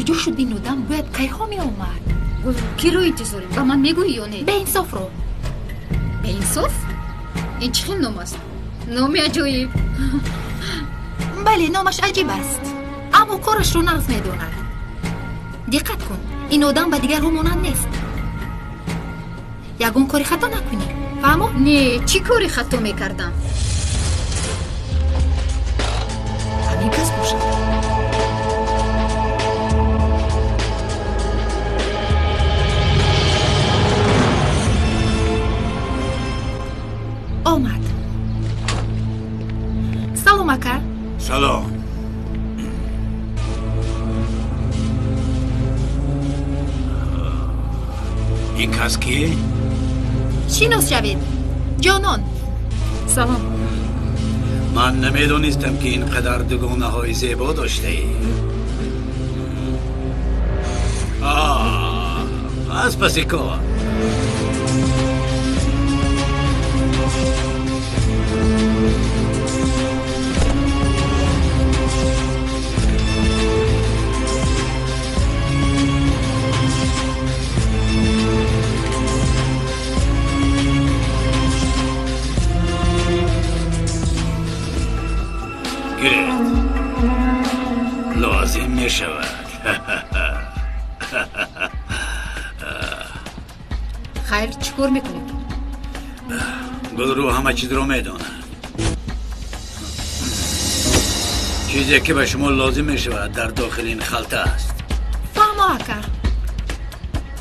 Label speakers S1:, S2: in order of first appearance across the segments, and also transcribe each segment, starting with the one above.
S1: Куҷо шуд ин одам? Бояд кайҳо меомад.
S2: Киро интизорем? Ба ман мегӯӣ ё не?
S1: Беинсофро.
S2: Беинсоф? Ин чӣ хел ном аст? Номи аҷоиб.
S1: Бале, номаш аҷиб аст, аммо корашро нағз медонад. Диққат кун, ин одам ба дигарҳо монанд нест. Ягон кори хато накунӣ, фаҳмо?
S2: Не, чӣ кори хато мекардам?
S1: Ҳамин кас бошад. Омад. Салом, ака.
S3: Салом. Ин кас ки?
S1: Шинос шавед. Ҷонон.
S2: Салом.
S3: Ман намедонистам, ки ин қадар дугонаҳои зебо доштаӣ. Аз паси кор. Гиред. Лозим мешавад.
S2: Хайр, чӣ кор мекунед?
S3: Гулрӯ ҳама чизро медонад. Чизе ки ба шумо лозим мешавад, дар дохили ин халта аст.
S1: Фаҳмо, ака.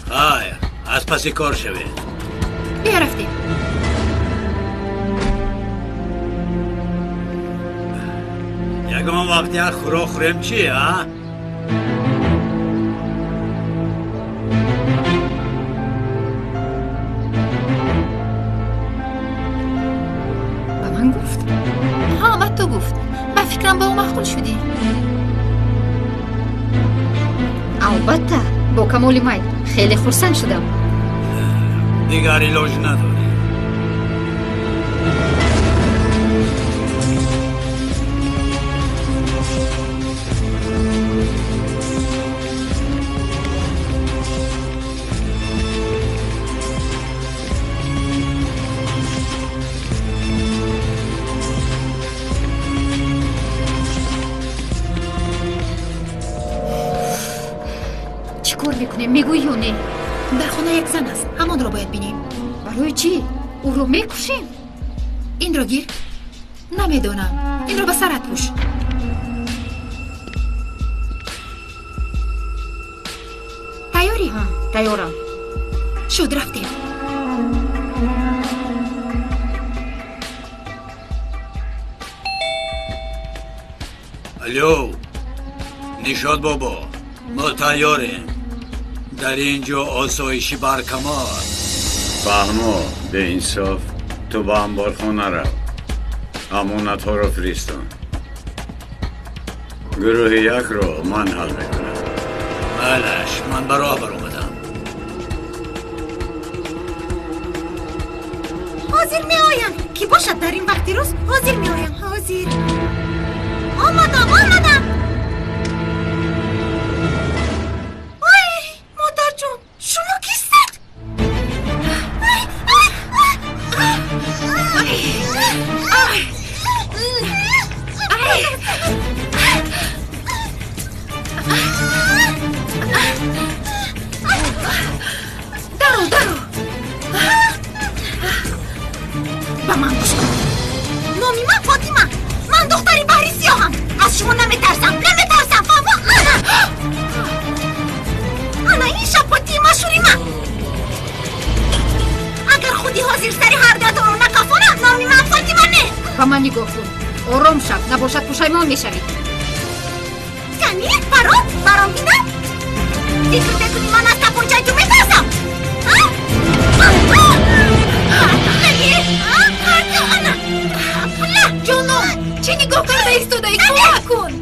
S3: Хайр, аз паси кор шавед.
S1: Бия, рафтем.
S3: Ягон вақт як хӯрок хӯрем чи, а?
S2: Ба ман гуфт?
S1: Ҳа, ба ту гуфт. Ба фикрам, ба ӯ маъқул шудӣ.
S2: Албатта, бо камоли майл. Хеле хурсанд шудам.
S3: Дигар илоҷ надорӣ.
S2: Чӣ кор мекунем, мегӯӣ ё не?
S1: Дар хона як зан аст, ҳамонро бояд бинем.
S2: Барои чӣ? Ӯро мекушем?
S1: Инро гир. Намедонам, инро ба сарат пӯш. Тайёрӣ?
S2: Тайёрам.
S1: Шуд, рафтем.
S3: Алло, Нишод бобо, мо тайёрем. Дар ин ҷо осоиши баркамол.
S4: Фаҳмо, беинсоф, ту ба амборхона рав. Амонатҳоро фиристон. Гурӯҳи якро ман ҳал мекунам.
S3: Балаш, ман ба роҳ баромадам.
S5: Ҳозир меоям. Кӣ бошад дар ин вақти рӯз? Ҳозир меоям, ҳозир. Омадам, омадам. Ой, модарҷон, шумо кистед?
S1: Даро, даро.
S5: Ба ман гӯш кун. Номи ман Фотима. Ман духтари баҳри сиёҳам. Аз шумо наметарсам, наметарсам. Фаҳмо? Ана. Ана ин шапотии машҳури ман. Агар худи ҳозир сари ҳар дуятонро накафонам, номи ман Фотима не.
S2: Ба ман нигоҳ кун. Ором шав, набошад пушаймон мешавӣ.
S5: Кани, баром, баром бинам. Фикр мекунӣ ман аз тапончаи ту метарсам?
S1: Ҷонон, чӣ нигоҳ карда истодаӣ? Кӯмак кун.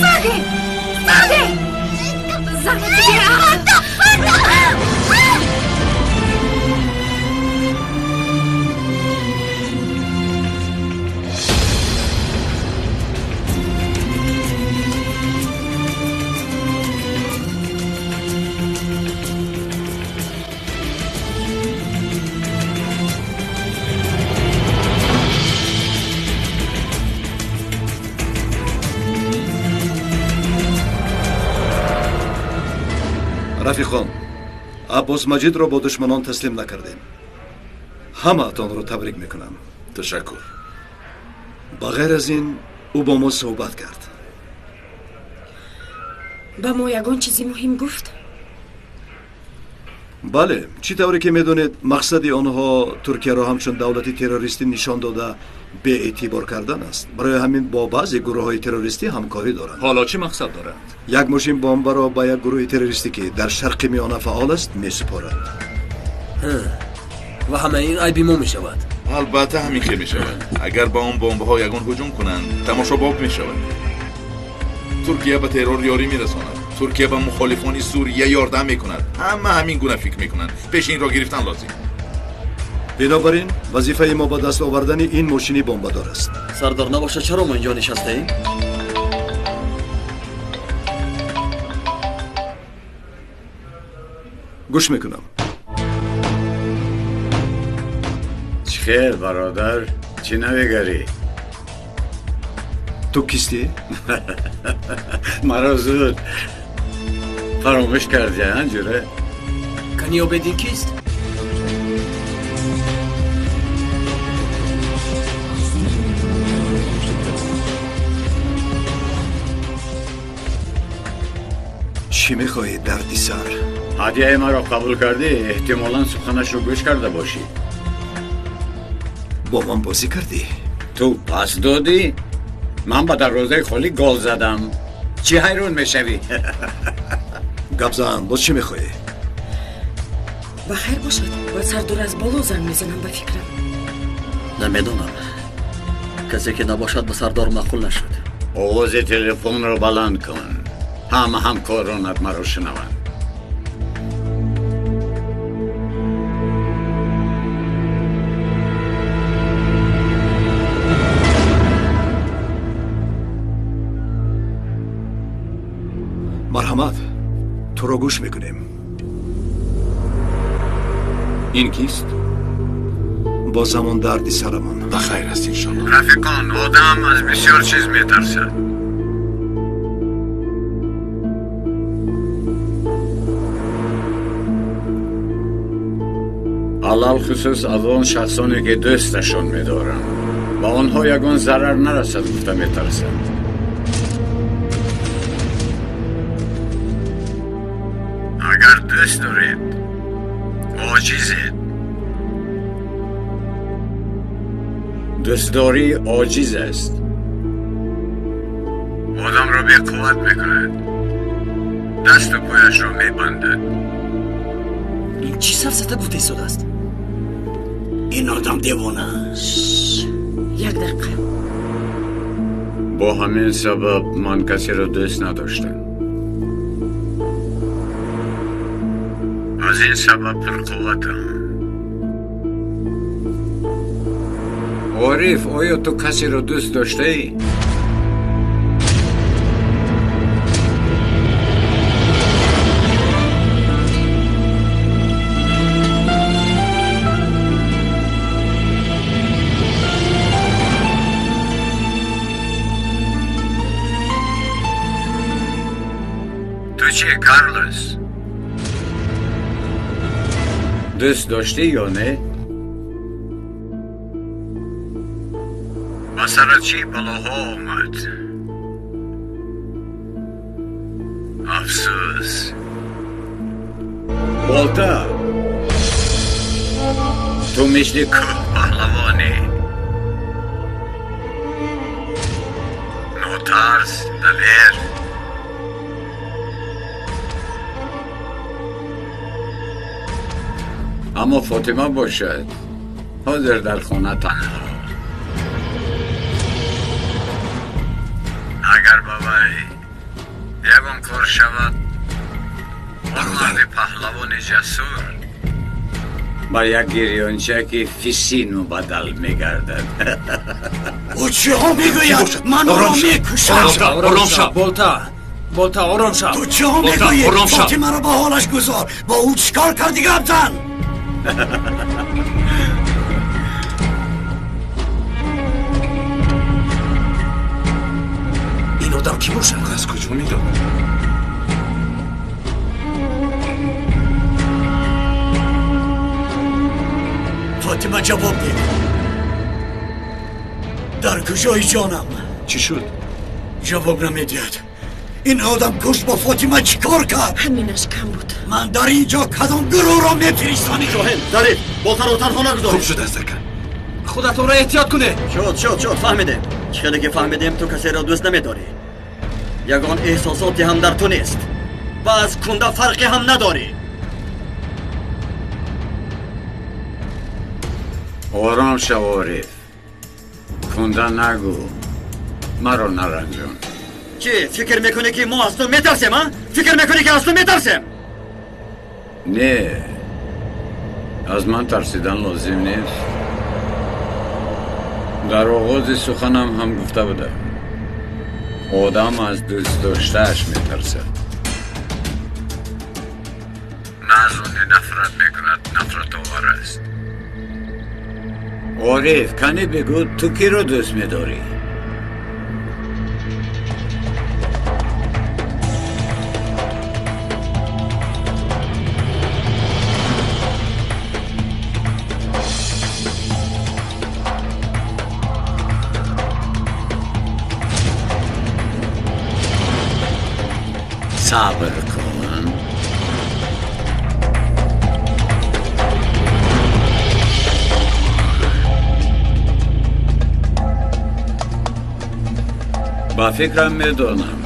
S1: Саге, саге. Занаки беақл.
S6: Рафиқон, Аббос Маҷидро бо душманон таслим накардем. Ҳамаатонро табрик мекунам.
S7: Ташаккур.
S6: Ба ғайр аз ин, ӯ бо мо суҳбат кард.
S8: Ба мо ягон чизи муҳим гуфт?
S6: Бале, чӣ тавре ки медонед, мақсади онҳо Туркияро ҳамчун давлати террористӣ нишон дода беэътибор кардан аст. Барои ҳамин бо баъзе гурӯҳҳои террористӣ ҳамкорӣ доранд.
S9: Ҳоло чӣ мақсад доранд?
S6: Як мошин бомбаро ба як гурӯҳи террористӣ, ки дар Шарқи Миёна фаъол аст, месупоранд.
S10: Ва ҳама ин айби мо мешавад.
S7: Албатта ҳамин хел мешавад. Агар ба он бомбаҳо ягон ҳуҷум кунанд, тамошобоб мешавад. Туркия ба террор ёрӣ мерасонад. Туркия ба мухолифони Сурия ёрдам мекунад. Ҳама ҳамин гуна фикр мекунанд. Пеши инро гирифтан лозим.
S6: Бинобар ин вазифаи мо ба даст овардани ин мошини бомбадор аст.
S10: Сардор, набошад чаро мо инҷо нишастаем?
S6: Гӯш мекунам.
S4: Чӣ хел, бародар? Чӣ навигарӣ?
S6: Ту кистӣ?
S4: Маро зуд фаромӯш кардӣ, ҷуре?
S10: Каниёбедин кист?
S6: Чӣ мехоҳӣ, дарди сар?
S4: Ҳадияи маро қабул кардӣ, эҳтимолан суханашро гӯш карда бошӣ.
S6: Бо ман бозӣ кардӣ?
S4: Ту пас додӣ? Ман ба дарвозаи холӣ гол задам. Чӣ ҳайрон мешавӣ?
S6: Гап зан, боз чӣ мехоҳӣ?
S8: Ба хайр бошад, ба сардор аз боло занг мезанам, ба фикрам.
S10: Намедонам. Касе ки набошад ба сардор маъқул нашуд.
S4: Овози телефонро баланд кун. Ҳама ҳамкоронат маро шунаванд.
S6: Марҳамат, туро гӯш мекунем.
S9: Ин кист?
S6: Боз ҳамон дарди сарамон.
S7: Ба хайр аст, иншоллоҳ.
S4: Рафиқон, одам аз бисёр чиз метарсад. Алалхусус аз он шахсоне ки дӯсташон медоранд. Ба онҳо ягон зарар нарасад гуфта метарсанд. Агар дӯст доред, оҷизед. Дӯстдорӣ оҷиз аст. Одамро беқувват мекунад, дасту пояшро мебандад.
S10: Ин чӣ сафсата гуфта истодааст?
S3: Ин одам девона.
S8: Як дақиқа.
S4: Бо ҳамин сабаб ман касеро дӯст надоштам. Аз ин сабаб пурқувватам. Ориф, оё ту касеро дӯст доштаӣ? Ту чӣ, Карлос? Дӯст доштӣ ё не? Ба сарат чӣ балоҳо омад? Афсӯс. Болта, ту мисли кӯҳ паҳлавонӣ. Нотарс, далер. Аммо Фотима бошад, ҳозир дар хона танҳо. Агар ба вай ягон кор шавад, он марди паҳлавони ҷасур ба як гирёнчаки фисин мубаддал мегардад.
S3: Ӯ чиҳо мегӯяд? Ман ӯро мекушам.
S9: Ором шав.
S10: Болта, Болта, ором шав.
S3: Ту чиҳо мегӯӣ? Фотимаро ба ҳолаш гузор. Бо ӯ чӣ кор кардӣ, гап зан?
S10: Ин одам кӣ бошад?
S7: Аз куҷо медонам?
S3: Фотима ҷавоб деҳ. Дар куҷои ҷонам?
S6: Чӣ шуд?
S3: Ҷавоб намедиҳад. Ин одам куш бо Фотима чӣ кор кард?
S8: Ҳаминаш кам буд.
S3: Ман дар ин ҷо кадом гурӯҳро мефиристонӣ?
S10: Шоҳин, Зариф, болтаро танҳо нагузоред.
S9: Хуб шудааст, ака. Худатонро эҳтиёт кунед.
S10: Шуд, шуд, шуд, фаҳмидем. Чӣ хеле ки фаҳмидем, ту касеро дӯст намедорӣ. Ягон эҳсосоте ҳам дар ту нест ва аз кунда фарқе ҳам надорӣ.
S4: Ором шав, Ориф. Кунда нагӯ. Маро наранҷон.
S10: Чӣ фикр мекунӣ ки мо аз ту метарсем, а? Фикр мекунӣ ки аз ту метарсем?
S4: Не, аз ман тарсидан лозим нест. Дар оғози суханам ҳам гуфта будам, одам аз дӯст доштааш метарсад. На аз оне нафрат мекунад, нафратовар аст. Ориф, кане бигӯ, ту киро дӯст медорӣ? Сабр кун. Ба фикрам медонам.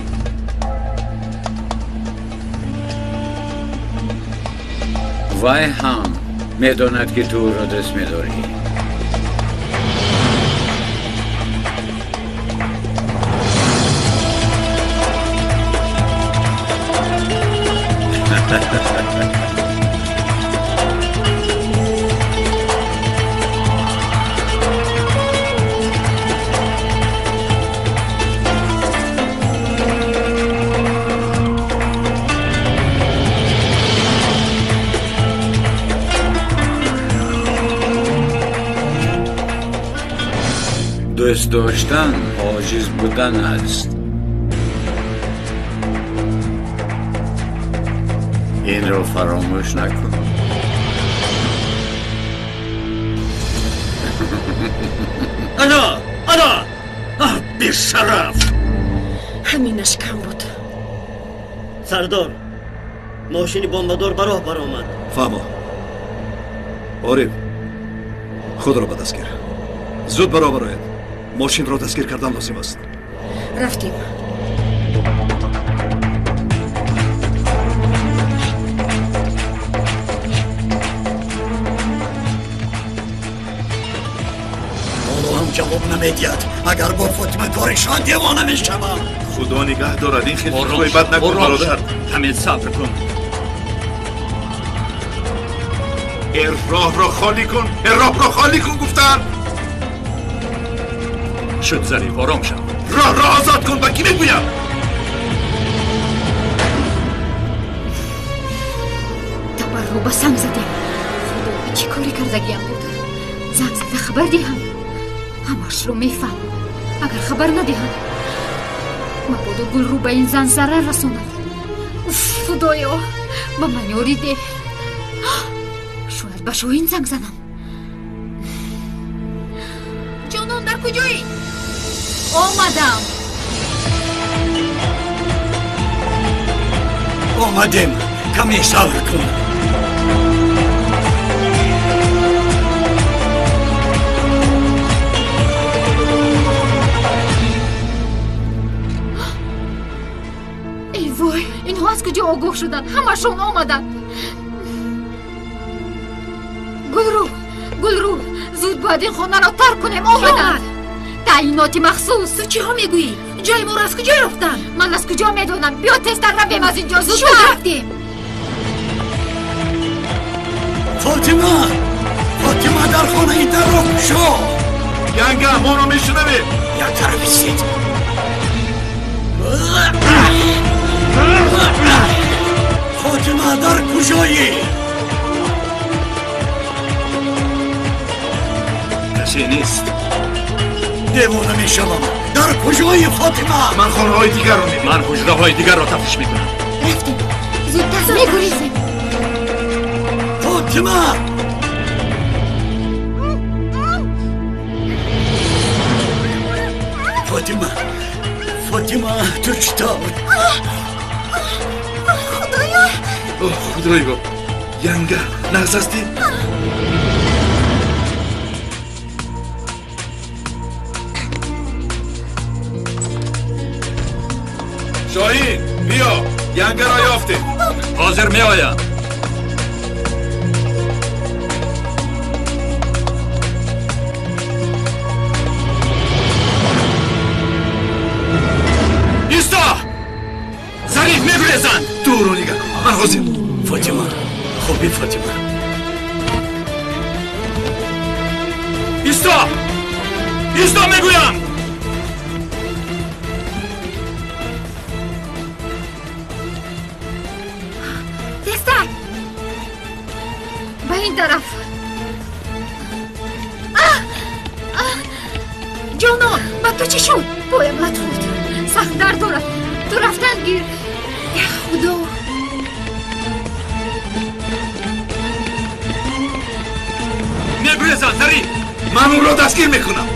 S4: Вай ҳам медонад, ки ту ӯро дӯст медорӣ. Дӯст доштан оҷиз будан аст. Инро фаромӯш накун.
S10: Ана, ана! Бешараф!
S8: Ҳаминаш кам буд.
S10: Сардор, мошини бомбадор ба роҳ баромад.
S6: Фаҳмо. Ориф, худро ба даст гир. Зуд ба роҳ бароед. Мошинро дастгир кардан лозим аст.
S8: Рафтем.
S3: Ҳоло ҳам ҷавоб намедиҳад. Агар бо Фотима коришон девона мешавам.
S7: Худо нигаҳ дорад, ин хел фикрҳои бад накун, бародар.
S9: Каме сабр кун.
S7: Роҳро холӣ кун, роҳро холӣ кун гуфтам.
S9: Шуд, Зариф, ором шав.
S7: Роҳро озод кун, ба кӣ мегӯям?
S2: Табарро ба санг задем. Худо, чӣ коре кардагиам буд? Занг зада хабар диҳам, ҳамашро мефаҳмам. Агар хабар надиҳам, мабодо Гулрӯ ба ин зан зарар расонад. Уф, Худоё, ба ман ёрӣ деҳ. Шояд ба Шоҳин занг занам.
S1: Ҷонон, дар куҷоӣ? Омадам.
S3: Омадем. Каме сабр кун.
S2: Эй вой, инҳо аз куҷо огоҳ шуданд? Ҳамашон омаданд. Гулрӯ, Гулрӯ, зуд бояд ин хонаро тарк кунем. Омаданд. Таъиноти махсус.
S1: Ту чиҳо мегӯӣ? Ҷои моро аз куҷо ёфтанд?
S2: Ман аз куҷо медонам? Биё тезтар равем аз ин ҷо.
S1: Шуд,
S2: Зудтар.
S1: рафтем.
S3: Фотима! Фотима, дар хонаи дарро кушо!
S7: Янга, моро мешунавед?
S3: Як тараф истед. Фотима, дар куҷоӣ?
S9: Касе нест.
S3: Девона мешавам. Дар куҷои Фотима?
S7: Ман хонаҳои дигарро мебинам.
S9: Ман ҳуҷраҳои дигарро тафтиш мекунам.
S2: Рафтем. Зудтар мегурезем.
S3: Фотима!
S10: Фотима, Фотима, ту чӣ тавр?
S5: Худоё!
S7: Худоё, янга, нағз ҳастӣ? Шоҳин, биё, янгаро ёфтем.
S9: Ҳозир меоям. Исто! Зариф мегурезанд!
S7: Ту ӯро нигаҳ кун, ман ҳозир.
S10: Фотима, хубӣ, Фотима.
S9: Исто! Исто мегӯям!
S2: Тезтар! Ба ин тараф! Ҷонон, ба ту чӣ шуд? Поям лат хӯрд. Сахт дард дорад. Ту рафтан гир.
S1: Я Худо!
S9: Мегурезанд, Зариф!
S7: Ман ӯро дастгир мекунам.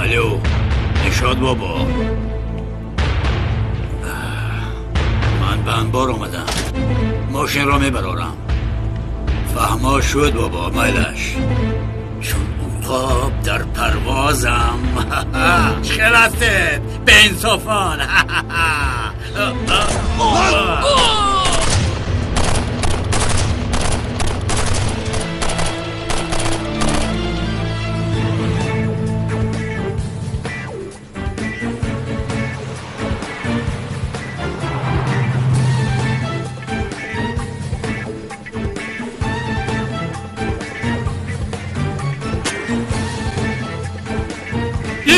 S7: Алло, Нишод бобо. Ман ба анбор омадам. Мошинро мебарорам. Фаҳмо шуд бобо, майлаш. Чун уқоб дар парвозам. Чӣ хел ҳастед, беинсофон?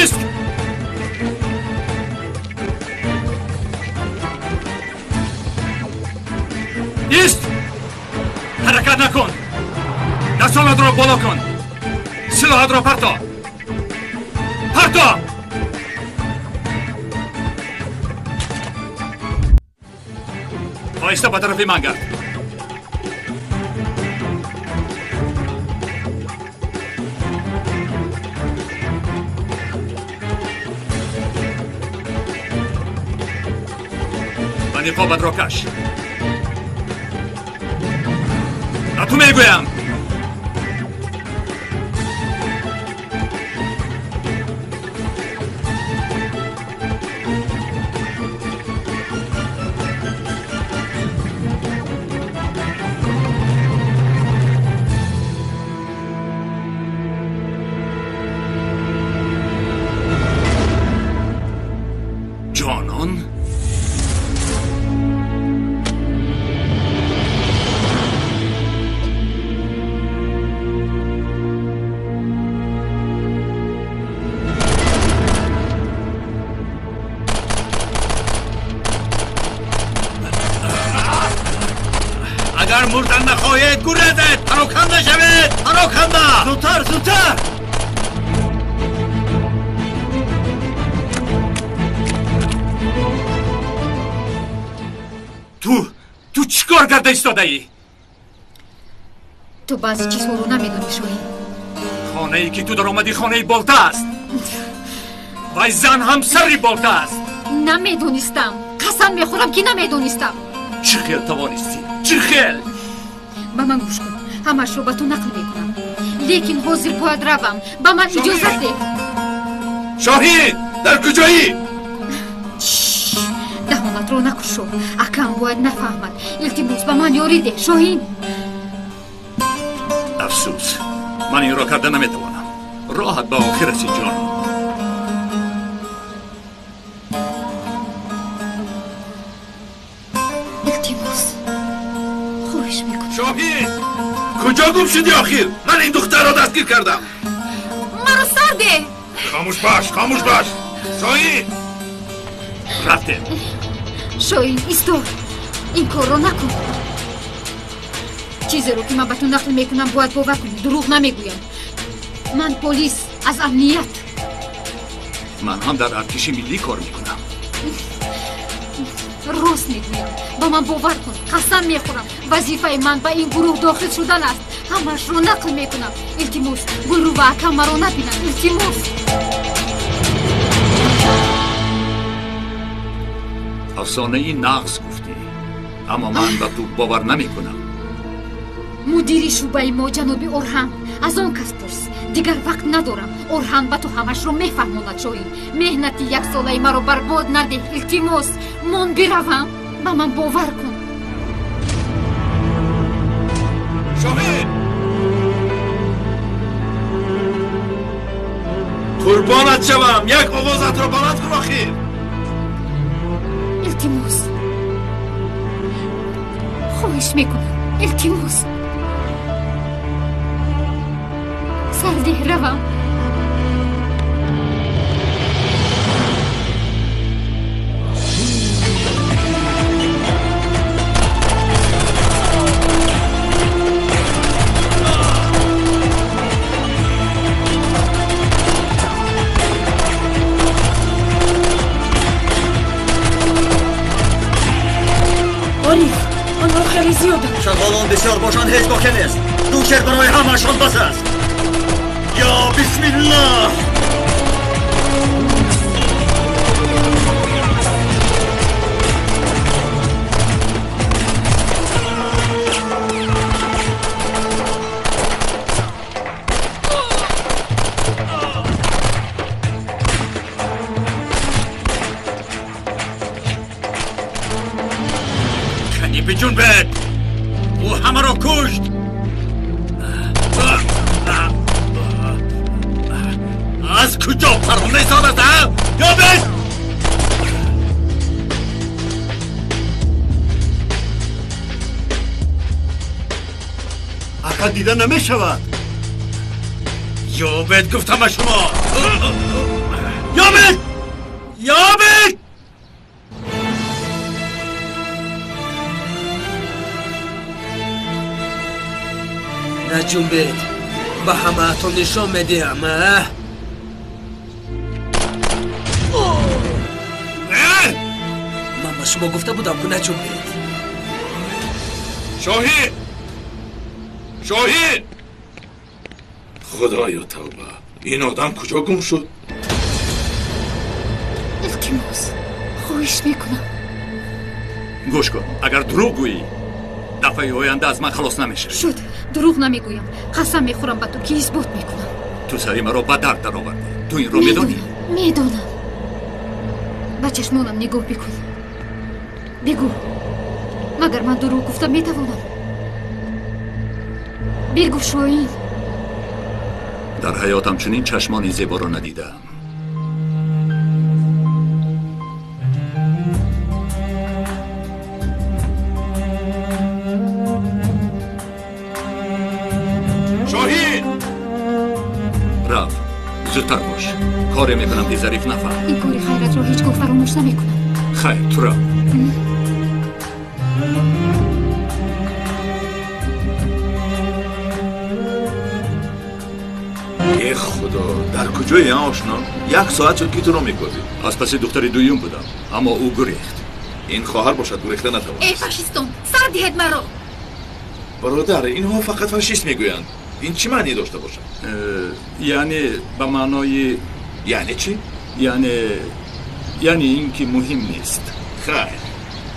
S9: Ист! Ист! Ҳаракат накун! Дастонатро боло кун! Силоҳатро парто! Парто! Оҳиста ба тарафи ман гард. Ва ниқобатро каш. Ба ту мегӯям! Ҷонон?
S3: Агар мурдан нахоҳед, гурезед, пароканда шавед, пароканда!
S10: Зудтар, зудтар!
S9: Ту чӣ кор карда истодаӣ?
S2: Ту баъзе чизҳоро намедонӣ, Шоҳин.
S9: Хонае ки ту даромадӣ хонаи болта аст. Вай зан ҳамсари болта аст.
S2: Намедонистам. Қасам мехӯрам ки намедонистам.
S9: Чӣ хел тавонистӣ? Чӣ хел?
S2: Ба ман гӯш кун. Ҳамашро ба ту нақл мекунам. Лекин ҳозир бояд равам. Ба ман иҷозат деҳ.
S7: Шоҳин, дар куҷоӣ?
S2: Даҳонатро накушо. Акам бояд нафаҳмад. Илтимос, ба ман ёрӣ деҳ, Шоҳин.
S9: Афсӯс, ман инро карда наметавонам. Роҳат ба охир расид, ҷон.
S2: Илтимос. Хоҳиш мекунам.
S7: Шоҳин! Куҷо гум шудӣ охир? Ман ин духтарро дастгир кардам.
S1: Маро сар деҳ.
S7: Хомӯш бош, хомӯш бош. Шоҳин!
S9: Рафтем.
S2: Шоҳин, истор. Ин корро накун. Чизеро ки ман ба ту нақл мекунам бояд бовар кунӣ. Дурӯғ намегӯям. Ман полис аз амният.
S9: Ман ҳам дар артиши миллӣ кор мекунам.
S2: Рост мегӯям. Ба ман бовар кун. Қасам мехӯрам. Вазифаи ман ба ин гурӯҳ дохил шудан аст. Ҳамаашро нақл мекунам. Илтимос, Гулрӯ ва акам маро набинанд. Илтимос.
S9: Афсонаи нағз гуфтӣ, аммо ман ба ту бовар намекунам.
S2: Мудири шӯъбаи мо ҷаноби Орҳан, аз он кас пурс. Дигар вақт надорам. Орҳан ба ту ҳамашро мефаҳмонад. Шоҳин, меҳнати яксолаи маро барбод надеҳ. Илтимос, мон биравам. Ба ман бовар кун.
S7: Шоҳин! Қурбонат шавам, як овозатро баланд кун охир.
S2: Илтимос, хоҳиш мекунам, илтимос. Сардеҳ, равам.
S8: Ориф, онҳо хеле зиёданд.
S10: Шағолон бисёр бошанд ҳеҷ боке нест. Ду шер барои ҳамаашон бас аст. Ё бисмиллоҳ!
S3: Кани биҷунбед! Ӯ ҳамаро кушт! Аз куҷо парвона истодааст, а? Ёбед!
S6: Ака дида намешавад.
S3: Ёбед, гуфтам ба шумо! Ёбед! Ёбед!
S11: Наҷунбед, ба ҳамаатон нишон медиҳам, а? Ман ба шумо гуфта будам, ку наҷунбед.
S7: Шоҳин! Шоҳин! Худоё тавба! Ин одам куҷо гум шуд?
S2: Илтимос, хоҳиш мекунам.
S9: Гӯш кун, агар дурӯғ гӯӣ, дафъаи оянда аз ман халос намешавӣ.
S2: Шуд, дурӯғ намегӯям. Қасам мехӯрам ба ту, ки исбот мекунам.
S9: Ту сари маро ба дард даровардӣ. Ту инро медонӣ?
S2: Медонам. Ба чашмонам нигоҳ бикун. Бигӯ, магар ман дурӯғ гуфта метавонам? Бигӯ, Шоҳин.
S9: Дар ҳаётам чунин чашмони зеборо надидаам.
S7: Шоҳин!
S9: Рав, зудтар бош. Коре мекунам, ки Зариф нафаҳмад.
S2: Ин кори хайратро ҳеҷ гоҳ фаромӯш намекунам.
S9: Хайр, ту рав.
S7: Э худо, дар куҷое ошно? Як соат шуд, ки туро мекозӣ.
S9: Аз паси духтари дуюм будам, аммо ӯ гурехт.
S7: Ин хоҳар бошад, гурехта натавонист.
S1: Эй фашистон, сар диҳед маро!
S7: Бародар, инҳо фақат фашист мегӯянд. Ин чӣ маъне дошта бошад?
S9: Яъне ба маънои
S7: Яъне чӣ?
S9: Яъне ин ки муҳим нест.
S7: Хайр,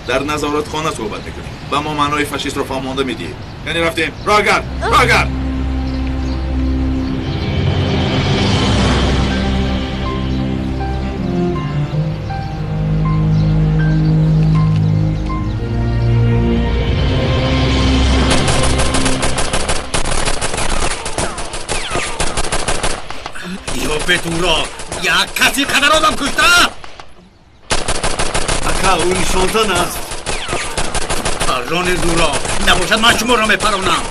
S7: дар назоратхона суҳбат мекунем. Ба мо маънои фашистро фаҳмонда медиҳед. Яъне рафтем. Роҳгард, роҳгард!
S3: Ёбед ӯро! Як каси қадар одам кушта!
S6: Ака, ӯ нишонзан аст.
S3: Паррони зуро набошад, ман шуморо мепаронам.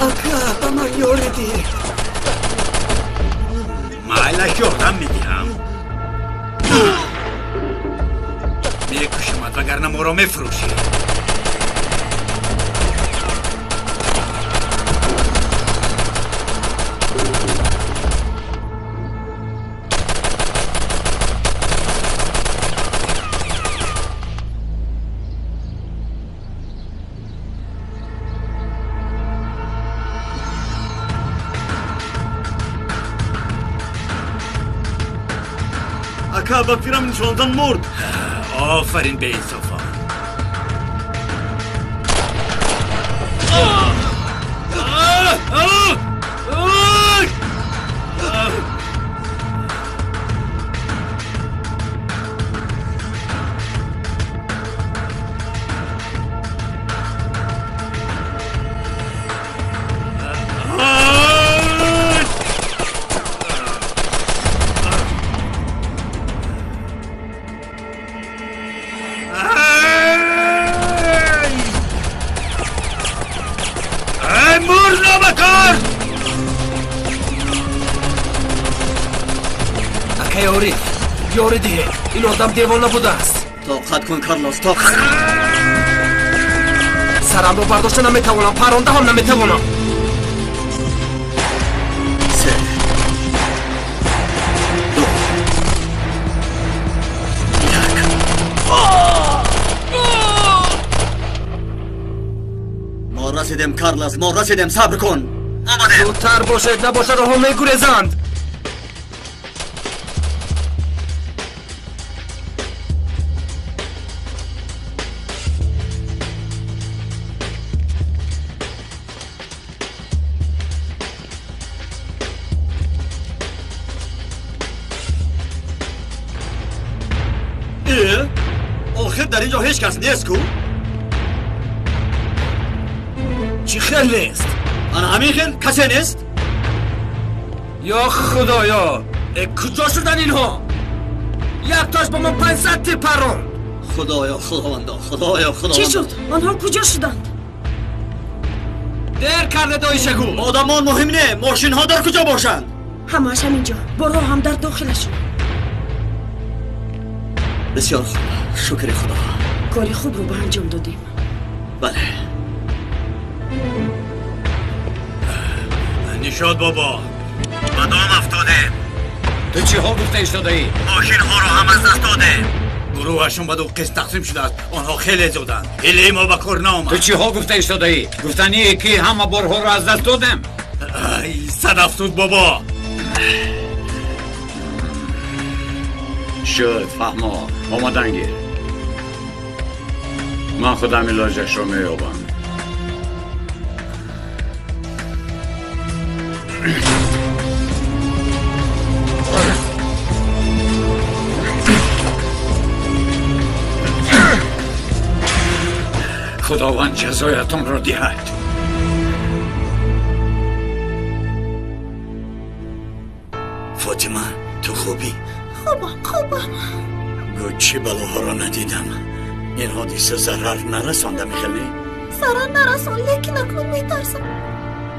S10: Ака, ба ман ёрӣ диҳед.
S3: Майлаш, ёрдам медиҳам. Мекушамад, вагарна моро мефурӯшӣ.
S10: Ака, ба фикрам нишондан мурд.
S3: Офарин, беинсофон.
S11: Ёрӣ диҳед, ин одам девона будааст.
S10: Тоқат кун, Карлос, тоқат.
S11: Сарамро бардошта наметавонам, паронда ҳам наметавонам.
S10: 3, 2, 1. Мо расидем, Карлос, мо расидем, сабр кун. Омадем.
S11: Зудтар бошед, набошад онҳо мегурезанд.
S10: Охир дар ин ҷо ҳеҷ кас нест ку?
S11: Чӣ хел нест?
S10: Ана ҳамин хел касе нест?
S11: Ё худоё, куҷо шудан инҳо? Яктош ба мо 500 тир паронд.
S10: Худоё, худовандо, худоё, худовандо.
S8: Чӣ шуд? Онҳо куҷо шуданд?
S11: Дер карда, доишагул.
S10: Одамон муҳим не, мошинҳо дар куҷо бошанд?
S8: Ҳамааш ҳамин ҷо, борҳо ҳам дар дохилашон.
S10: Бисёр хуб, шукри худо.
S8: Кори хубро ба анҷом додем.
S10: Бале.
S3: Нишод бобо, ба дом афтодем.
S4: Ту чиҳо гуфта истодаӣ?
S3: Мошинҳоро ҳам аз даст додем. Гурӯҳашон ба ду қисм тақсим шудааст. Онҳо хеле зиёданд. Ҳилаи мо ба кор наомад.
S4: Ту чиҳо гуфта истодаӣ? Гуфтание ки ҳама борҳоро аз даст додем?
S3: Ай, сад афсӯс, бобо.
S4: Шуд, фаҳмо, омадан гир. Ман худам илоҷашро меёбам. Худованд ҷазоятонро диҳад.
S10: Фотима, ту хубӣ?
S5: Хубам, хубам.
S10: Гӯ, чӣ балоҳоро надидам. Ин ҳодиса зарар нарасонда, мехеле?
S5: Зарар нарасон, лекин акнун метарсам.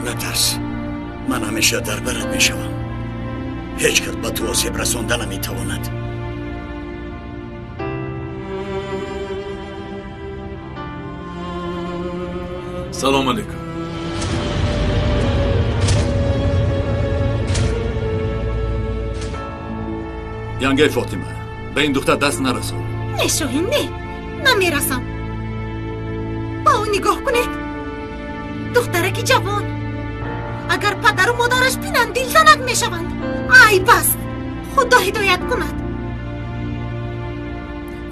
S10: Натарс, ман ҳамеша дар барат мешавам. Ҳеҷ кас ба ту осеб расонда наметавонад.
S7: Салом алейкум.
S9: Янгаи Фотима, ба ин духтар даст нарасон.
S5: Не, Шоҳин, не, намерасам. Ба ӯ нигоҳ кунед. Духтараки ҷавон. Агар падару модараш бинанд, дилзанак мешаванд. Айб аст. Худо ҳидоят кунад.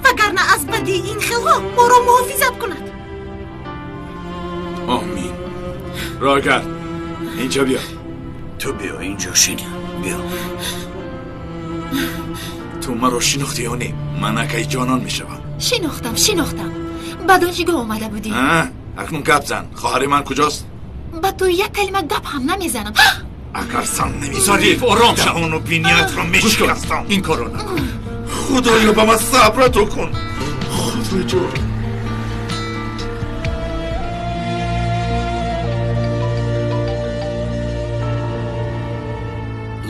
S5: Вагарна аз бадии ин хелҳо моро муҳофизат кунад.
S7: Омин. Роҳгард, инҷо биё.
S10: Ту биё инҷо шин. Биё.
S7: Ту маро шинохтӣ ё не? Ман акаи ҷонон мешавам.
S1: Шинохтам, шинохтам. Ба донишгоҳ омада будӣ.
S7: Акнун гап зан. Хоҳари ман куҷост?
S1: Ба ту як калима гап ҳам намезанам.
S7: Агар занг намезадӣ,
S9: Зариф, ором шав.
S7: даҳону биниятро мешикастам.
S9: Ин корро накун.
S7: Худоё, ба ман сабр ато кун. Худои ҷон.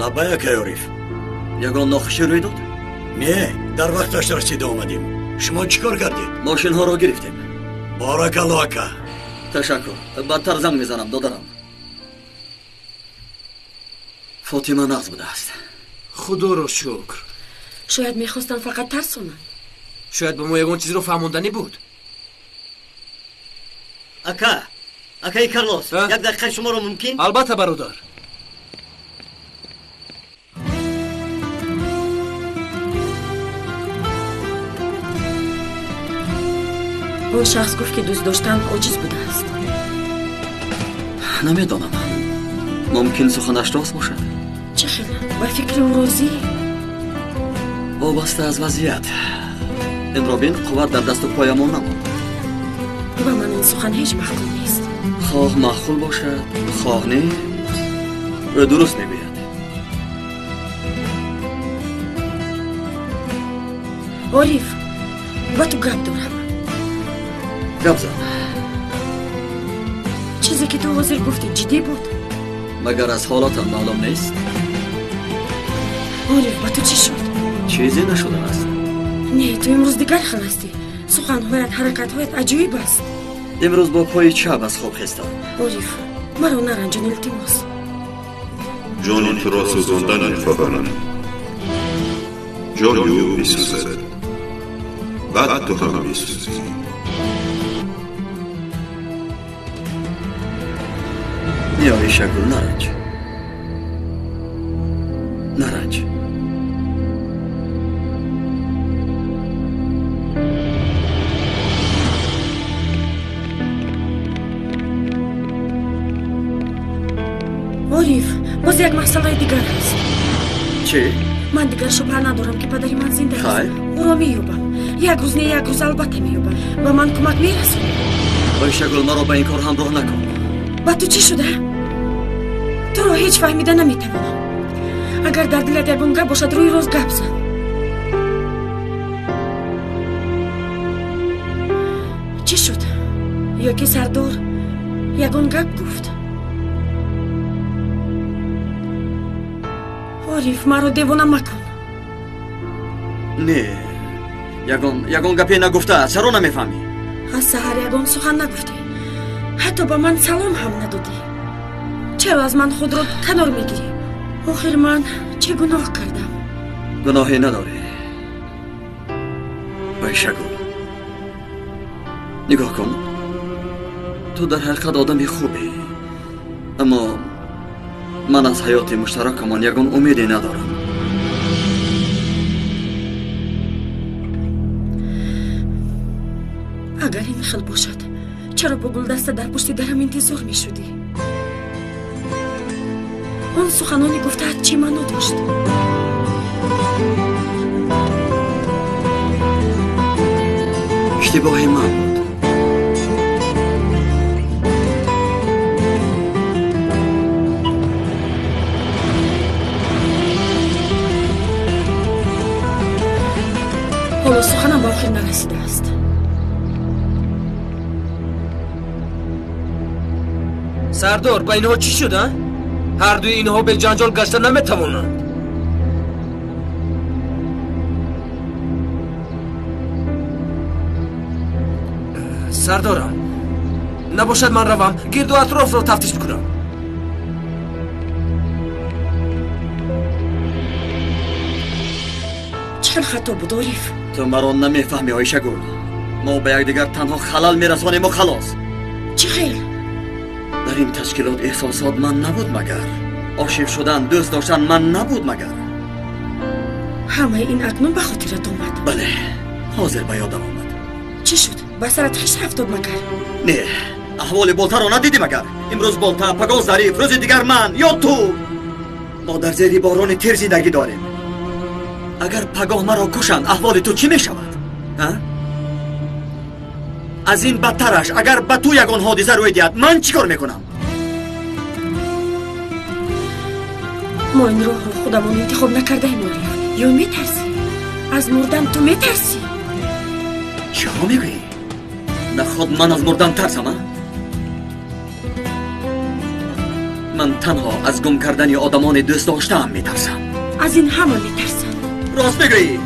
S10: Лаббай, акай Ориф, ягон нохушӣ рӯй дод?
S3: Не, дар вақташ расида омадем. Шумо чӣ кор кардед?
S10: Мошинҳоро гирифтем.
S3: Боракалло, ака.
S10: Ташаккур. Баъдтар занг мезанам, додарам. Фотима нағз будааст.
S11: Худоро шукр.
S8: Шояд мехостанд фақат тарсонанд.
S11: Шояд ба мо ягон чизро фаҳмонданӣ буд.
S10: Ака, акаи Карлос, як дақиқа шуморо мумкин?
S11: Албатта, бародар.
S8: Он шахс гуфт, ки дӯст доштан оҷиз будааст.
S10: Намедонам, мумкин суханаш рост бошад.
S8: Чӣ хел? Ба фикри ӯ розӣ?
S10: Вобаста аз вазъият. Инро бин, қувват дар дасту поямон намонд.
S8: Ба ман ин сухан ҳеҷ маъқул нест.
S10: Хоҳ маъқул бошад, хоҳ не, ӯ дуруст мегӯяд.
S8: Ориф, ба ту гап дорам.
S10: Гап зан.
S8: Чизе ки ту ҳозир гуфтӣ, ҷиддӣ буд?
S10: Магар аз ҳолатам маълум нест?
S8: Ориф, ба ту чӣ шуд?
S10: Чизе нашудааст.
S8: Не, ту имрӯз дигар хел ҳастӣ. Суханҳоят, ҳаракатҳоят аҷоиб аст.
S10: Имрӯз бо пои чап аз хоб хестам.
S8: Ориф, маро наранҷон, илтимос.
S12: Ҷони туро сӯзондан мехоҳам. Ҷони ӯ бисӯзад, баъд ту ҳам месӯзӣ.
S10: Не, Оишагул, наранҷ. Наранҷ.
S8: Ориф, боз як масъалаи дигар ҳаст.
S10: Чӣ?
S8: Ман дигар шубҳа надорам, ки падари ман зинда аст.
S10: Хай?
S8: Ӯро меёбам. Як рӯз, не, як рӯз албатта меёбам. Ба ман кӯмак мерасонӣ?
S10: Оишагул, маро ба ин кор ҳамроҳ накун.
S8: Ба ту чӣ шуда? Туро ҳеҷ фаҳмида наметавонам. Агар дар дилат ягон гап бошад, рӯи рост гап зан. Чӣ шуд? Ё ки сардор ягон гап гуфт? Ориф, маро девона макун.
S10: Не, ягон гапе нагуфтааст. Чаро намефаҳмӣ?
S8: Аз саҳар ягон сухан нагуфтӣ. Ҳатто ба ман салом ҳам надодӣ. Чаро аз ман худро канор мегирӣ? Охир ман чӣ гуноҳ кардам?
S10: Гуноҳе надорӣ, Оишагул. Нигоҳ кун, ту дар ҳақиқат одами хубе, аммо ман аз ҳаёти муштаракамон ягон умеде надорам.
S8: Агар ин хел бошад, чаро бо гулдаста дар пушти дарам интизор мешудӣ? Он суханони гуфтаат чӣ маъно дошт?
S10: Иштибоҳи ман буд.
S8: Ҳоло суханам ба охир нарасидааст.
S11: Сардор, ба инҳо чӣ шуд, а? Ҳардуи инҳо беҷанҷол гашта наметавонанд. Сардорам, набошад ман равам, гирду атрофро тафтиш бикунам.
S8: Чӣ хел хато буд, Ориф?
S10: Ту маро намефаҳмӣ, Оишагул. Мо ба якдигар танҳо халал мерасонему халос.
S8: Чӣ хел?
S10: Дар ин ташкилот эҳсосот ман набуд магар? Ошиқ шудан, дӯст доштан ман набуд магар?
S8: Ҳамаи ин акнун ба хотират омад?
S10: Бале, ҳозир ба ёдам омад.
S8: Чӣ шуд? Ба сарат хиш афтод магар?
S10: Не, аҳволи Болтаро надидӣ магар? Имрӯз Болта, пагоҳ Зариф, рӯзи дигар ман ё ту. Мо дар зери борони тир зиндагӣ дорем. Агар пагоҳ маро кушанд, аҳволи ту чӣ мешавад? Аз ин бадтараш, агар ба ту ягон ҳодиса рӯй диҳад, ман чӣ кор мекунам?
S8: Мо ин роҳро худамон интихоб накардаем, Ориф. Ё метарсӣ? Аз мурдан ту метарсӣ?
S10: Чиҳо мегӯӣ? Наход ман аз мурдан тарсам, а? Ман танҳо аз гум кардани одамони дӯст доштаам метарсам.
S8: Аз ин ҳама метарсам.
S10: Рост мегӯӣ.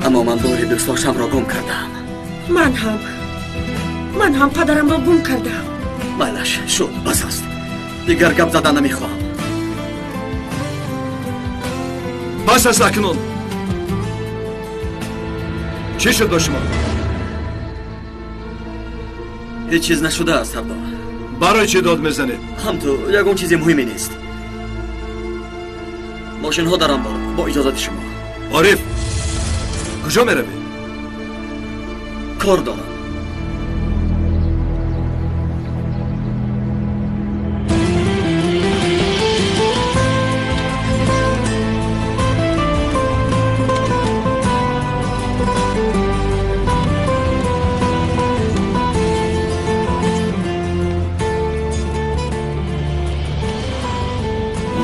S10: Аммо ман бори дӯст доштамро гум кардам.
S8: Ман ҳам. Ман ҳам падарамро гум кардам.
S10: Майлаш, шуд, бас аст. Дигар гап задан намехоҳам.
S6: Бас аст акнун. Чӣ шуд бо шумо?
S10: Ҳеҷ чиз нашудааст, сардор.
S6: Барои чӣ дод мезанед?
S10: Ҳам ту ягон чизи муҳиме нест. Мошинҳо дар амбор, бо иҷозати шумо.
S6: Ориф, куҷо меравӣ?
S10: Кор дорам.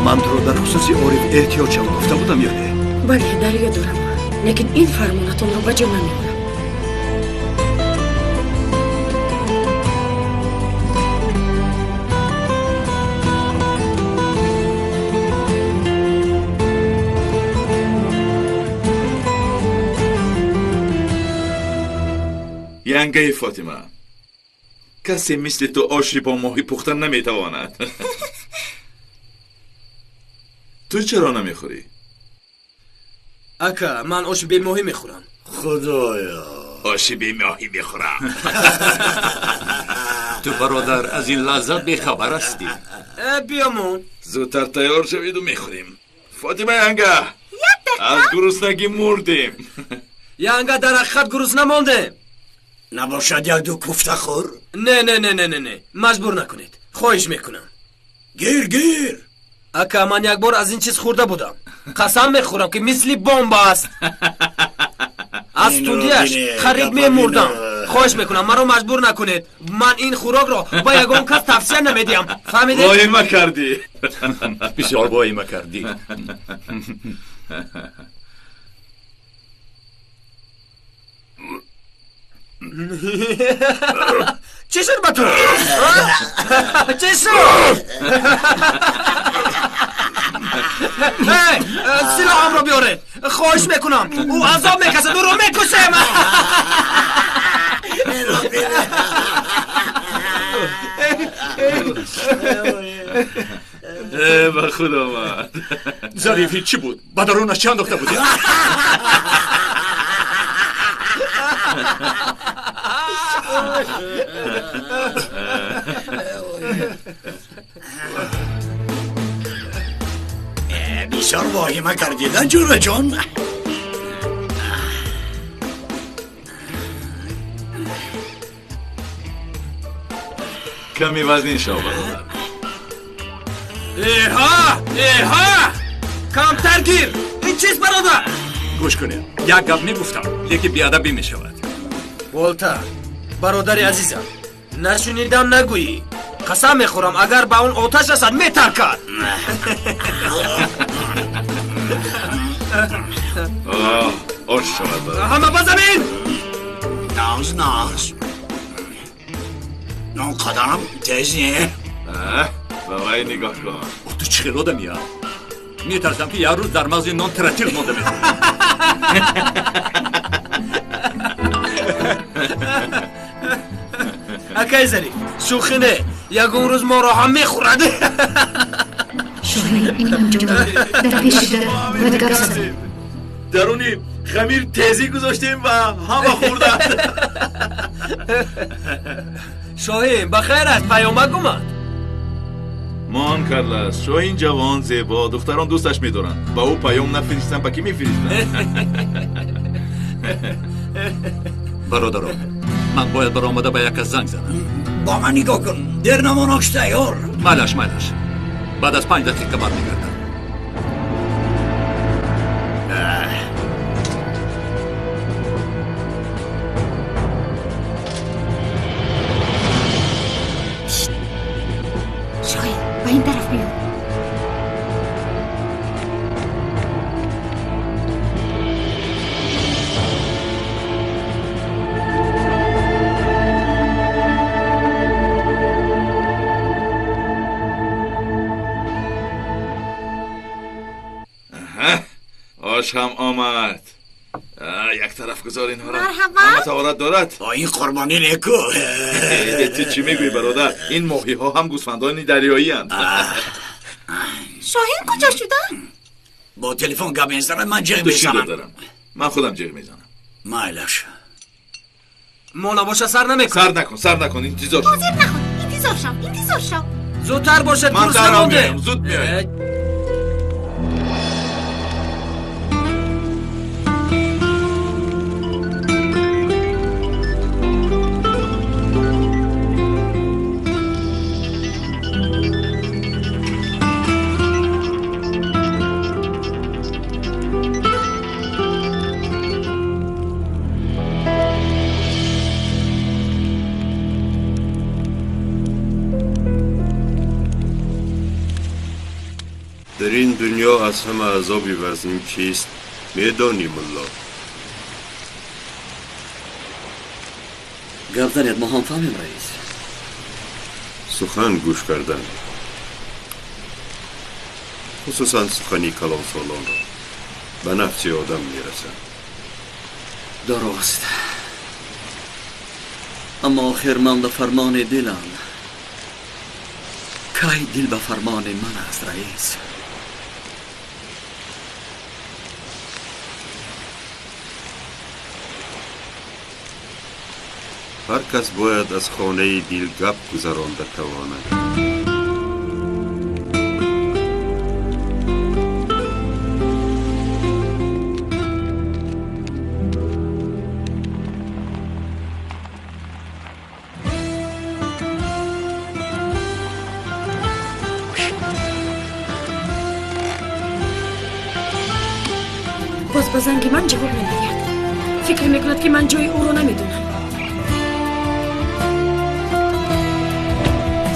S6: Ман туро дар хусуси Ориф эҳтиёт шав гуфта будам ё не?
S8: Бале, дар ёд дорам, лекин ин фармонатонро ба ҷо намеорам.
S7: Янгаи Фотима, касе мисли ту оши бо моҳӣ пухта наметавонад. Ту чаро намехӯрӣ?
S11: Ака, ман оши бемоҳӣ мехӯрам.
S3: Худоё,
S7: оши бемоҳӣ мехӯрам.
S9: Ту бародар аз ин лаззат бехабар ҳастӣ.
S11: Биёмон.
S7: Зудтар тайёр шавиду мехӯрем. Фотима янга, аз гуруснагӣ мурдем.
S11: Янга, дар ҳақиқат гурусна мондем.
S3: Набошад як ду куфта хӯр?
S11: Не, не, не, не, не, не, маҷбур накунед. Хоҳиш мекунам.
S3: Гир, гир.
S11: Ака, ман як бор аз ин чиз хӯрда будам. Қасам мехӯрам, ки мисли бомба аст. Аз тундиаш харид мемурдам. Хоҳиш мекунам, маро маҷбур накунед. Ман ин хӯрокро ба ягон кас тавсия намедиҳам. Фаҳмидед?
S7: Воҳима кардӣ.
S9: Бисёр воҳима кардӣ.
S11: Чӣ шуд ба ту? Чӣ шуд? Силоҳамро биёред. Хоҳиш мекунам. Ӯ азоб мекашад, ӯро мекушем.
S7: Ба худованд.
S9: Зарифи чӣ буд? Ба дарунаш чӣ андохта будӣ?
S3: Бисёр воҳима кардида, ҷураҷон.
S7: Ками вазнин шав, бародар.
S11: Эҳа, эҳа, камтар гир. Ин чиз, бародар?
S9: Гӯш кунед, як гап мегуфтам, лекин беадабӣ мешавад.
S11: Болта, бародари азизам, нашунидам нагӯӣ. Қасам мехӯрам, агар ба он оташ расад, метаркад.
S7: Ош шавад, бародар.
S11: Ҳама ба замин!
S3: Нағз, нағз. Он қадарам тез не.
S7: Ба вай нигоҳ кун.
S9: Ту чӣ хел одамӣ, а? Метарсам, ки як рӯз дар мағзи нон тротил монда мешавад.
S11: Акай Зариф, шӯхӣ не, ягон рӯз моро ҳам мехӯрад.
S2: Шоҳин, ин ҳамҷо дар пеши дар бояд гап задем.
S7: Даруни хамир тезӣ гузоштем ва ҳама хӯрданд.
S11: Шоҳин, ба хайр аст, паёмак омад.
S7: Мон Карлас, шоҳин ҷавон, зебо, духтарон дӯсташ медоранд. Ба ӯ паём нафиристанд, ба кӣ мефиристанд?
S9: Бародарон, ман бояд баромада ба як кас занг занам.
S3: Ба ман нигоҳ кун, дер намон ош тайёр.
S9: Майлаш, майлаш. Баъд аз 5 дақиқа бармегардам.
S2: Шоҳин, ба ин тараф биё.
S7: آش هم آمد. یک طرف گذار اینها را.
S5: مرحبا.
S7: همه تهارت دارد.
S3: با این قربانی نکو.
S7: تو چی میگویی برادر؟ این ماهی ها هم گوسفندان دریایی هستند.
S5: شاهین کجا شده؟
S3: با تلفن گپ میزنم. من جیغ میزنم.
S7: دارم. من خودم جیغ میزنم.
S3: مایلش.
S11: مولا باشه سر نمیکن.
S7: سر نکن، سر نکن. انتظار شو.
S5: حاضر نکن. انتظار شو، انتظار شو.
S11: زودتر باشه.
S7: من درام میایم. زود میایم.
S12: در این دنیا از همه عذابی وزین چیست میدانی ملا؟
S10: گپ زنید ما هم فهمیم رئیس.
S12: سخن گوش کردن، خصوصا سخنی کلان سالان را به نفس آدم میرسند.
S10: درست، اما آخر من به فرمان دلم. کی دل به فرمان من است رئیس؟
S12: هر کس باید از خانه دل گپ گذرانده تواند.
S8: باز به زنگ من جواب نمیدهد. فکر میکند که من جای او را نمیدونم.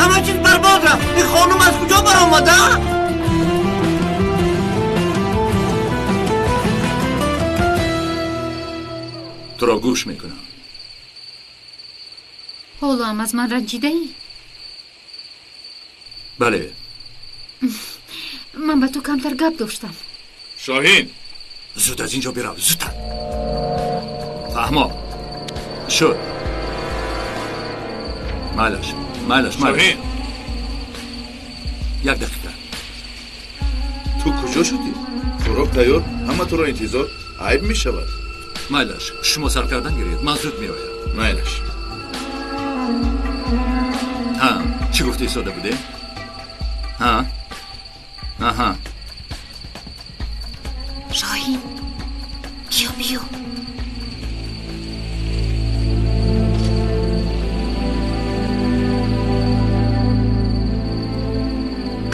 S13: همه چیز برباد رفت. این خانم از کجا برآمده؟
S9: تو را گوش میکنم.
S2: حالا هم از من رنجیده ای؟
S9: بله.
S2: من به تو کمتر گپ داشتم.
S7: شاهین
S9: زود از اینجا برو، زودتر. فهما شد. مالش مالش مالش.
S7: شاهین
S9: یک دقیقه.
S7: تو کجا شدی؟ خوراک تیار، همه تو را انتظار. عیب می شود.
S9: مالش شما سر کردن گیرید، من زود می آیم.
S7: مالش.
S9: ها چی گفتی ساده بوده؟ ها آها.
S5: شاهین بیا بیا.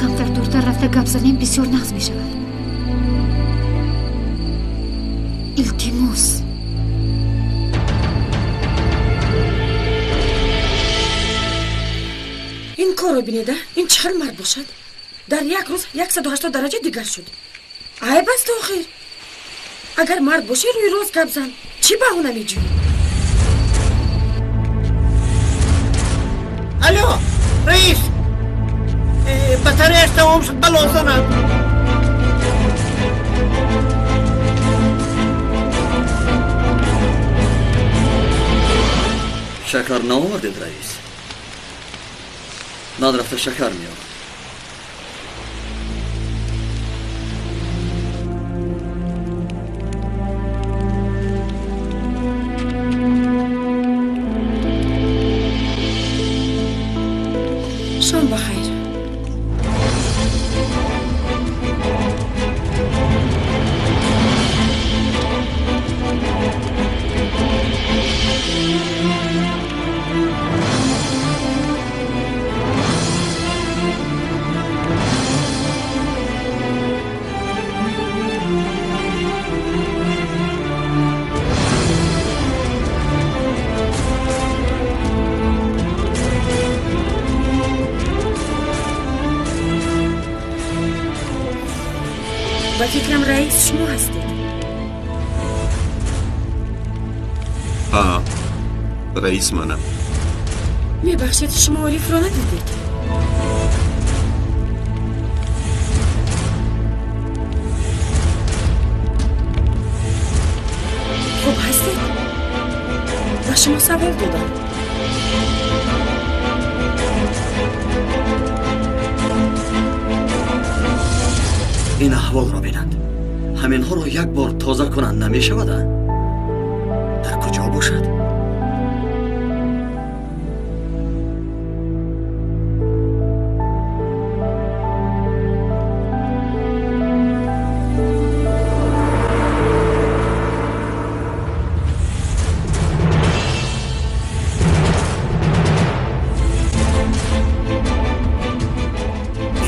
S2: کمتر دورتر رفته گپ زنیم بسیار نغز می شود. التیموس.
S8: این کارو بینیده، این چه مرد باشد؟ در یک روز 180 درجه دیگر شد. عیب است آخر. اگر مرد باشی روی روز گپ زن. چی بهونه میجویی؟
S13: الو رئیس، بطاریش تمام شد. بلوزنم.
S10: شکر نآوردید رئیس. من رفته شکر میآورم.
S8: شام بخیر. Ба фикрам раис шумо ҳастед.
S12: Ҳа, раис манам.
S8: Мебахшед, шумо Орифро надидед? Хуб ҳастед? Ба шумо савол додам.
S10: Ин аҳволро бинанд. Ҳаминҳоро як бор тоза кунанд намешавад? Дар куҷо бошад?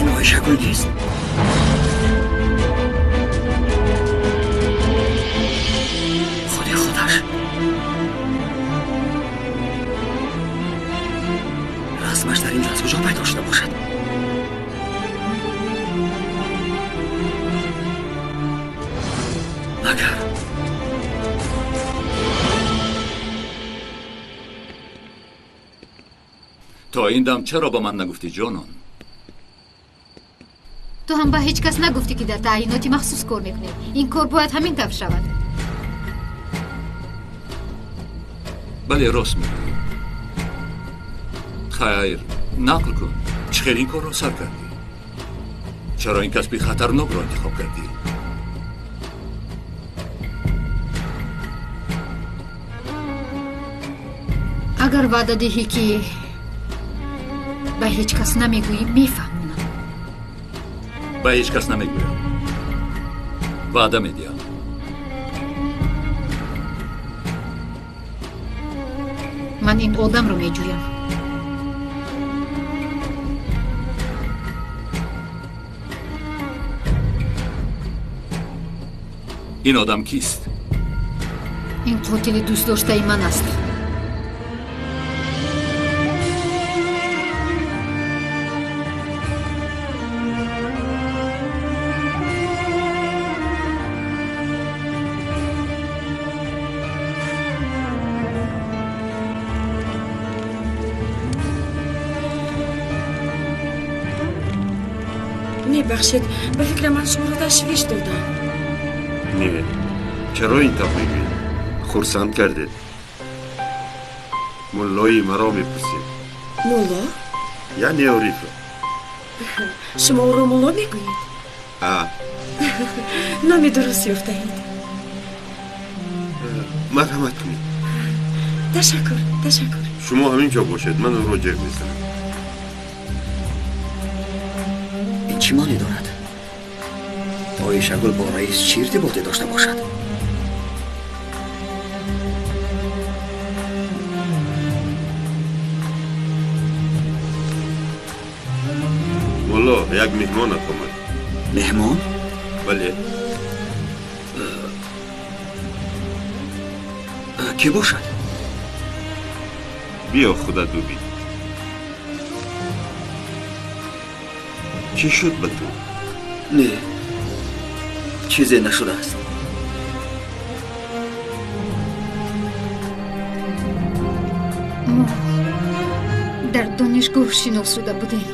S10: Ин Оишагул нест? Расмаш дар инҷо аз куҷо пайдо шуда бошад? Магар
S9: то ин дам чаро ба ман нагуфтӣ, ҷонон?
S2: Ту ҳам ба ҳеҷ кас нагуфтӣ, ки дар таъйиноти махсус кор мекунӣ. Ин кор бояд ҳамин тавр шавад.
S9: Бале, рост мегӯӣ. Хайр, нақл кун, чӣ хел ин корро сар кардӣ? Чаро ин касби хатарнокро интихоб кардӣ?
S2: Агар ваъда диҳӣ, ки ба ҳеҷ кас намегӯӣ, мефаҳмонам.
S9: Ба ҳеҷ кас намегӯям, ваъда медиҳам.
S2: Ман ин одамро меҷӯям.
S9: Ин одам кист?
S2: Ин қотили дӯстдоштаи ман аст.
S8: Мебахшед, ба фикрам ман шуморо ташвиш додам.
S12: Не, чаро ин тавр мегӯед? Хурсанд кардед. Муллои маро мепурсед.
S8: Мулло?
S12: Яъне Орифро.
S8: Шумо ӯро мулло мегӯед?
S12: А.
S8: Номи дуруст ёфтаед.
S12: Марҳамат кунед.
S8: Ташаккур, ташаккур.
S12: Шумо ҳамин ҷо бошед, ман ӯро ҷеғ мезанам.
S10: Ин чӣ маъне дорад? Оишагул бо раис чӣ иртиботе дошта бошад?
S12: Мулло, як меҳмонат омад.
S10: Меҳмон?
S12: Бале.
S10: Кӣ бошад?
S12: Биё худат бубин. Чӣ шуд ба ту?
S10: Не, чизе нашудааст.
S2: Мо дар донишгоҳ шинос шуда будем.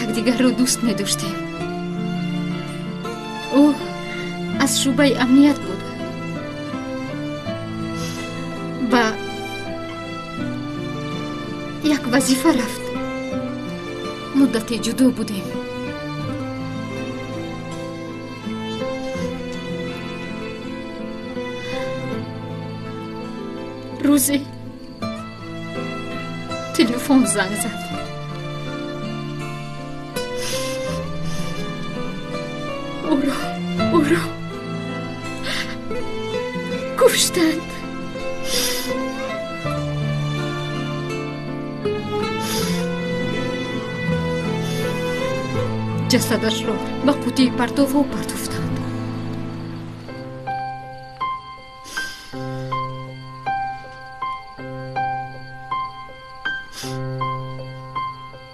S2: Якдигарро дӯст медоштем. Ӯ аз шӯъбаи амният буд ва як вазифа рафт. Муддате ҷудо будем. Рӯзе телефон занг зад. Ӯро куштанд. Ҷасадашро ба қутии партовҳо партофтанд.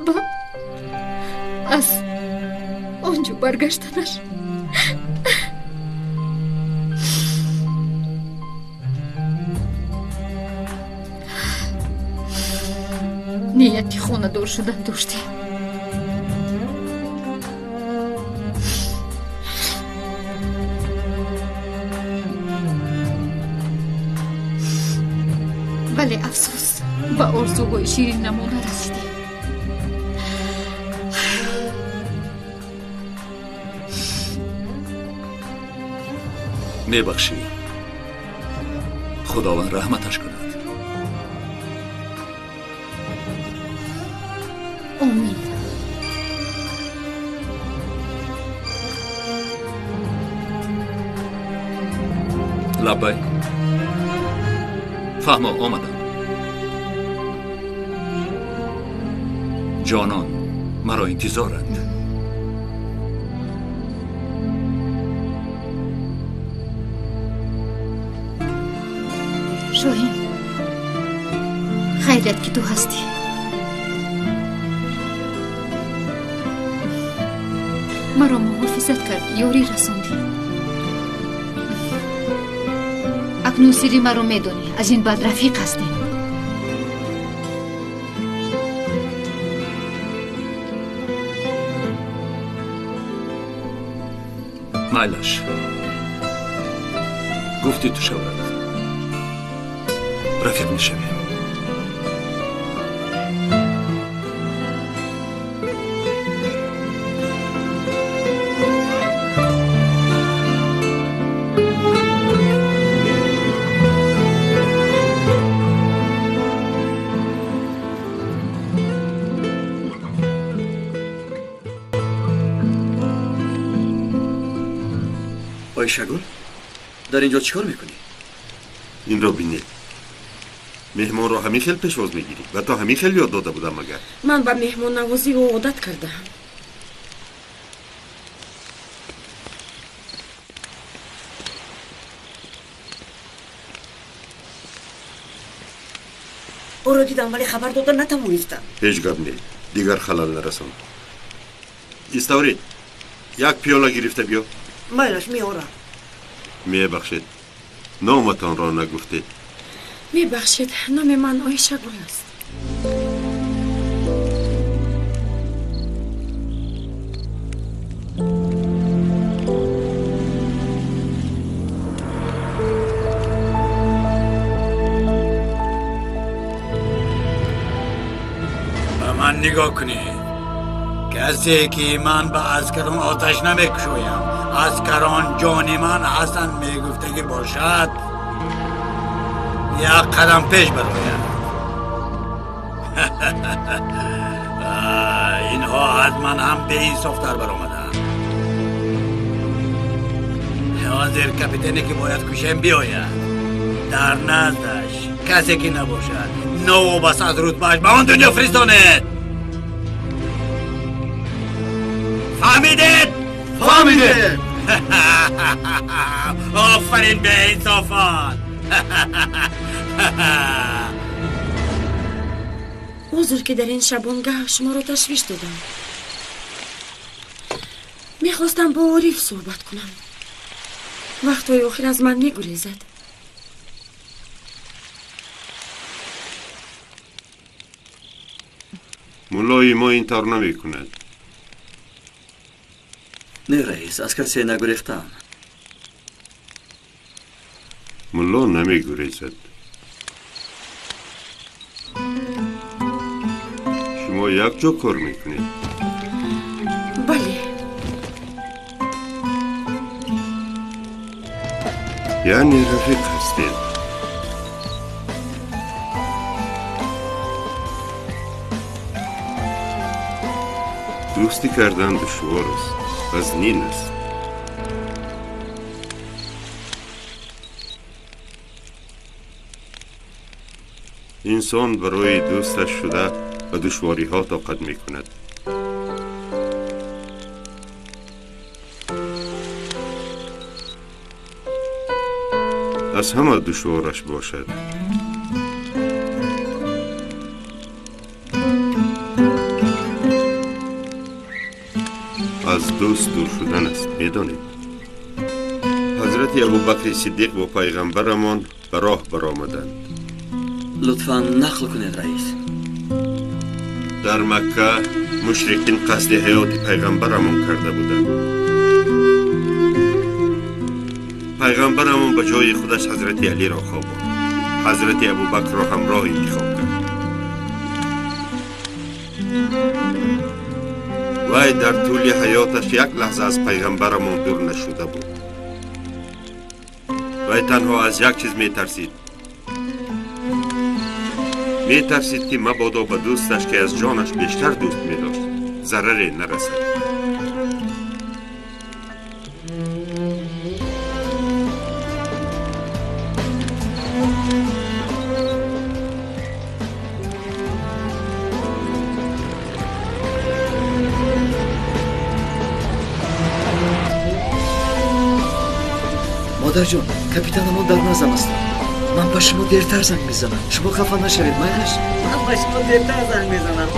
S2: Ба Аз он ҷо баргаштанаш нияти хонадор шудан доштем. Вале афсӯс, ба орзуҳои шириннамо нарасидем.
S9: Мебахшӣ, Худованд раҳматаш кунад.
S2: Омин.
S9: Лаббай. Фаҳмо, омадам. Ҷонон маро интизоранд.
S2: Шоҳин, хайрият ки ту ҳастӣ. Маро муҳофизат кардӣ, ёрӣ расондӣ. Акнун сирри маро медонӣ, аз ин баъд рафиқ ҳастем.
S9: Майлаш, гуфти ту шавад, рафиқ мешавем.
S10: Ойшагул, дар ин ҷо чӣ кор мекунӣ?
S12: Инро бинед. Меҳмонро ҳамин хел пешвоз мегирӣ ва то ҳамин хел ёд дода будам магар.
S8: Ман ба меҳмоннавозӣ ӯ одат кардаам.
S13: Ӯро дидам, вале хабар дода натавонистам.
S12: Ҳеҷ гап не, дигар халал нарасон. Иставрид, як пиёла гирифта биё.
S13: Майлаш, меорам.
S12: Мебахшед, номатонро нагуфтед.
S8: Мебахшед, номи ман Оишагул аст.
S3: Ба ман нигоҳ кунед. Касе ки ман ба аскарон оташ намекушоям, аскарон ҷони ман ҳастанд мегуфтагӣ бошад, як қадам пеш барояд. Инҳо аз ман ҳам беинсофтар баромаданд. Ҳозир капитане ки бояд кушем биёяд. Дар наздаш касе ки набошад, новобаста аз рутбааш ба он дунё фиристонед. Фаҳмидед?
S6: Фаҳмидед!
S3: Офарин беинсофон!
S8: Узр ки дар ин шабонгаҳ шуморо ташвиш додам. Мехостам бо Ориф суҳбат кунам. Вақтҳои охир аз ман мегурезад.
S12: Муллои мо ин тавр намекунад.
S10: Не, раис, аз касе нагурехтам.
S12: Мулло намегурезад. Шумо як ҷо кор мекунед?
S8: Бале.
S12: Яъне рафиқ ҳастед? Дӯстӣ кардан душвор аст, вазнин аст. Инсон барои дӯсташ шуда ба душвориҳо тоқат мекунад. Аз ҳама душвораш бошад. Дӯст дур шудан аст, медонед. Ҳазрати Абубакри Сиддиқ бо пайғамбарамон ба роҳ баромаданд.
S10: Лутфан нақл кунед, раис.
S12: Дар Макка мушрикин қасди ҳаёти пайғамбарамон карда буданд. Пайғамбарамон ба ҷои худаш ҳазрати Алиро хобонд. Ҳазрати Абубакрро ҳамроҳ интихоб кард. Вай дар тӯли ҳаёташ як лаҳза аз пайғамбарамон дур нашуда буд. Вай танҳо аз як чиз метарсид. Метарсид, ки мабодо ба дӯсташ, ки аз ҷонаш бештар дӯст медошт, зараре нарасад.
S6: Модарҷон, капитанамон дар наздам ҳастанд. Ман ба шумо дертар занг мезанам. Шумо хафа нашавед, майлаш?
S13: Ман ба шумо дертар занг мезанам.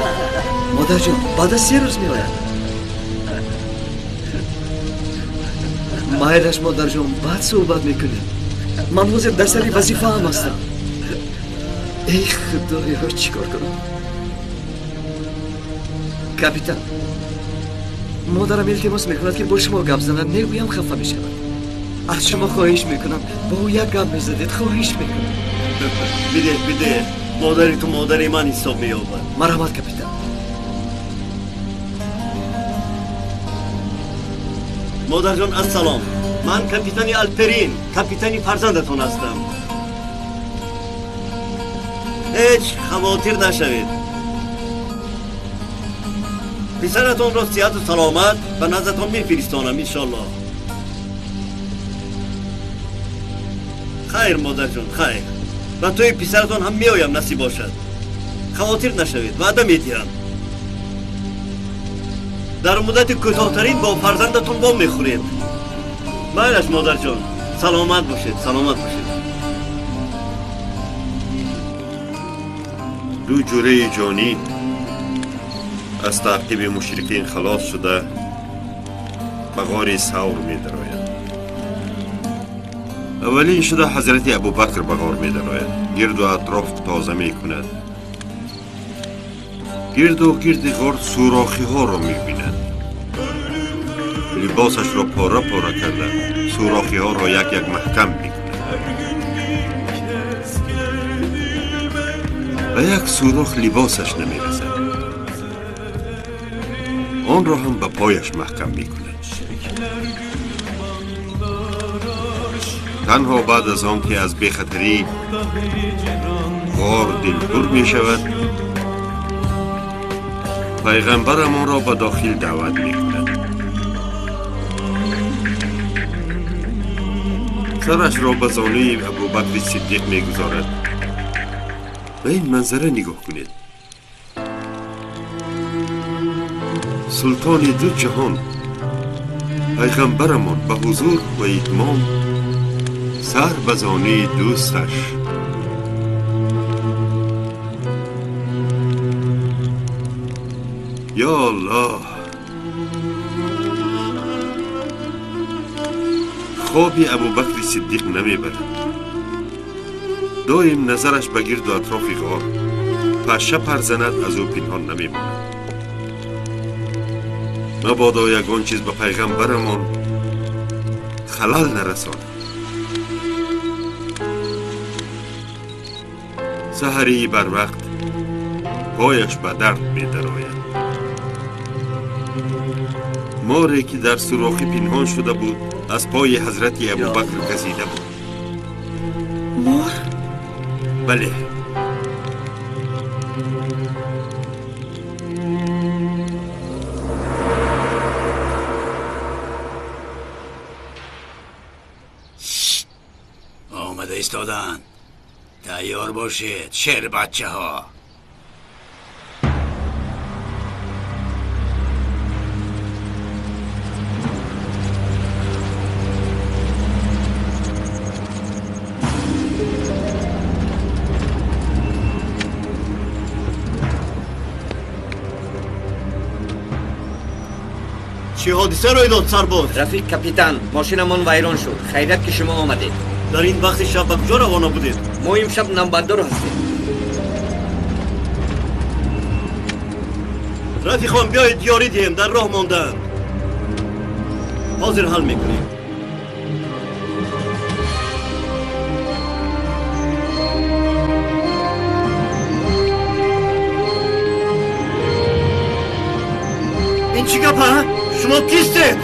S6: Модарҷон, баъд аз 3 рӯз меояд. Майлаш, модарҷон, баъд суҳбат мекунем. Ман ҳозир дар сари вазифаам ҳастам. Эй худоё, чӣ кор кунам? Капитан, модарам илтимос мекунад, ки бо шумо гап занад. Мегӯям, хафа мешавад. Аз шумо хоҳиш мекунам, бо ӯ як гап мезадед, хоҳиш мекунам.
S14: Бидеҳ, бидеҳ, модари ту модари ман ҳисоб меёбад.
S6: Марҳамат, капитан.
S14: Модарҷон, ассалом. Ман капитани Алперин, капитани фарзандатон ҳастам. Ҳеҷ хавотир нашавед. Писаратонро сиҳату саломат ба наздатон мефиристонам, иншоллоҳ. Хайр, модарҷон, хайр. Ба тӯи писаратон ҳам меоям, насиб бошад. Хавотир нашавед, ваъда медиҳам. Дар муддати кӯтоҳтарин бо фарзандатон вомехӯред. Майлаш, модарҷон, саломат бошед, саломат бошед.
S12: Ду ҷураи ҷонӣ аз таъқиби мушрикин халос шуда ба ғори Савр медарояд. Аввалин шуда ҳазрати Абубакр ба ғор медарояд. Гирду атроф тоза мекунад. Гирду гирди ғор сурохиҳоро мебинад. Либосашро пора пора карда сурохиҳоро як як маҳкам мекунад. Ба як сурох либосаш намерасад. Онро ҳам ба пояш маҳкам мекунад. Танҳо баъд аз он ки аз бехатарӣ ғор дилпур мешавад, пайғамбарамонро ба дохил даъват мекунад. Сарашро ба зонуи Абубакри Сиддиқ мегузорад. Ба ин манзара нигоҳ кунед. Султони ду ҷаҳон пайғамбарамон ба ҳузур ва итмом сар ба зонуи дӯсташ. Ё Аллоҳ, хоби Абубакри Сиддиқ намебарад. Доим назараш ба гирду атрофи ғор, паша пар занад, аз ӯ пинҳон намемонад. Мабодо ягон чиз ба пайғамбарамон халал нарасонад. Саҳарии барвақт пояш ба дард медарояд. Море ки дар сурохӣ пинҳон шуда буд, аз пои ҳазрати Абубакр газида буд.
S8: Мор?
S12: Бале.
S3: Омада истоданд. Тайёр бошед, шербачаҳо.
S14: Чӣ ҳодиса рӯй дод, сарбоз?
S13: Рафиқ капитан, мошинамон вайрон шуд. Хайрат ки шумо омадед.
S14: Дар ин вақти шаб ба куҷо равона будед?
S13: Мо имшаб навбатдор ҳастем.
S14: Рафиқон, биёед ёрӣ диҳем, дар роҳ мондаанд. Ҳозир ҳал мекунем. Ин чӣ гап, ҳа? Шумо кистед?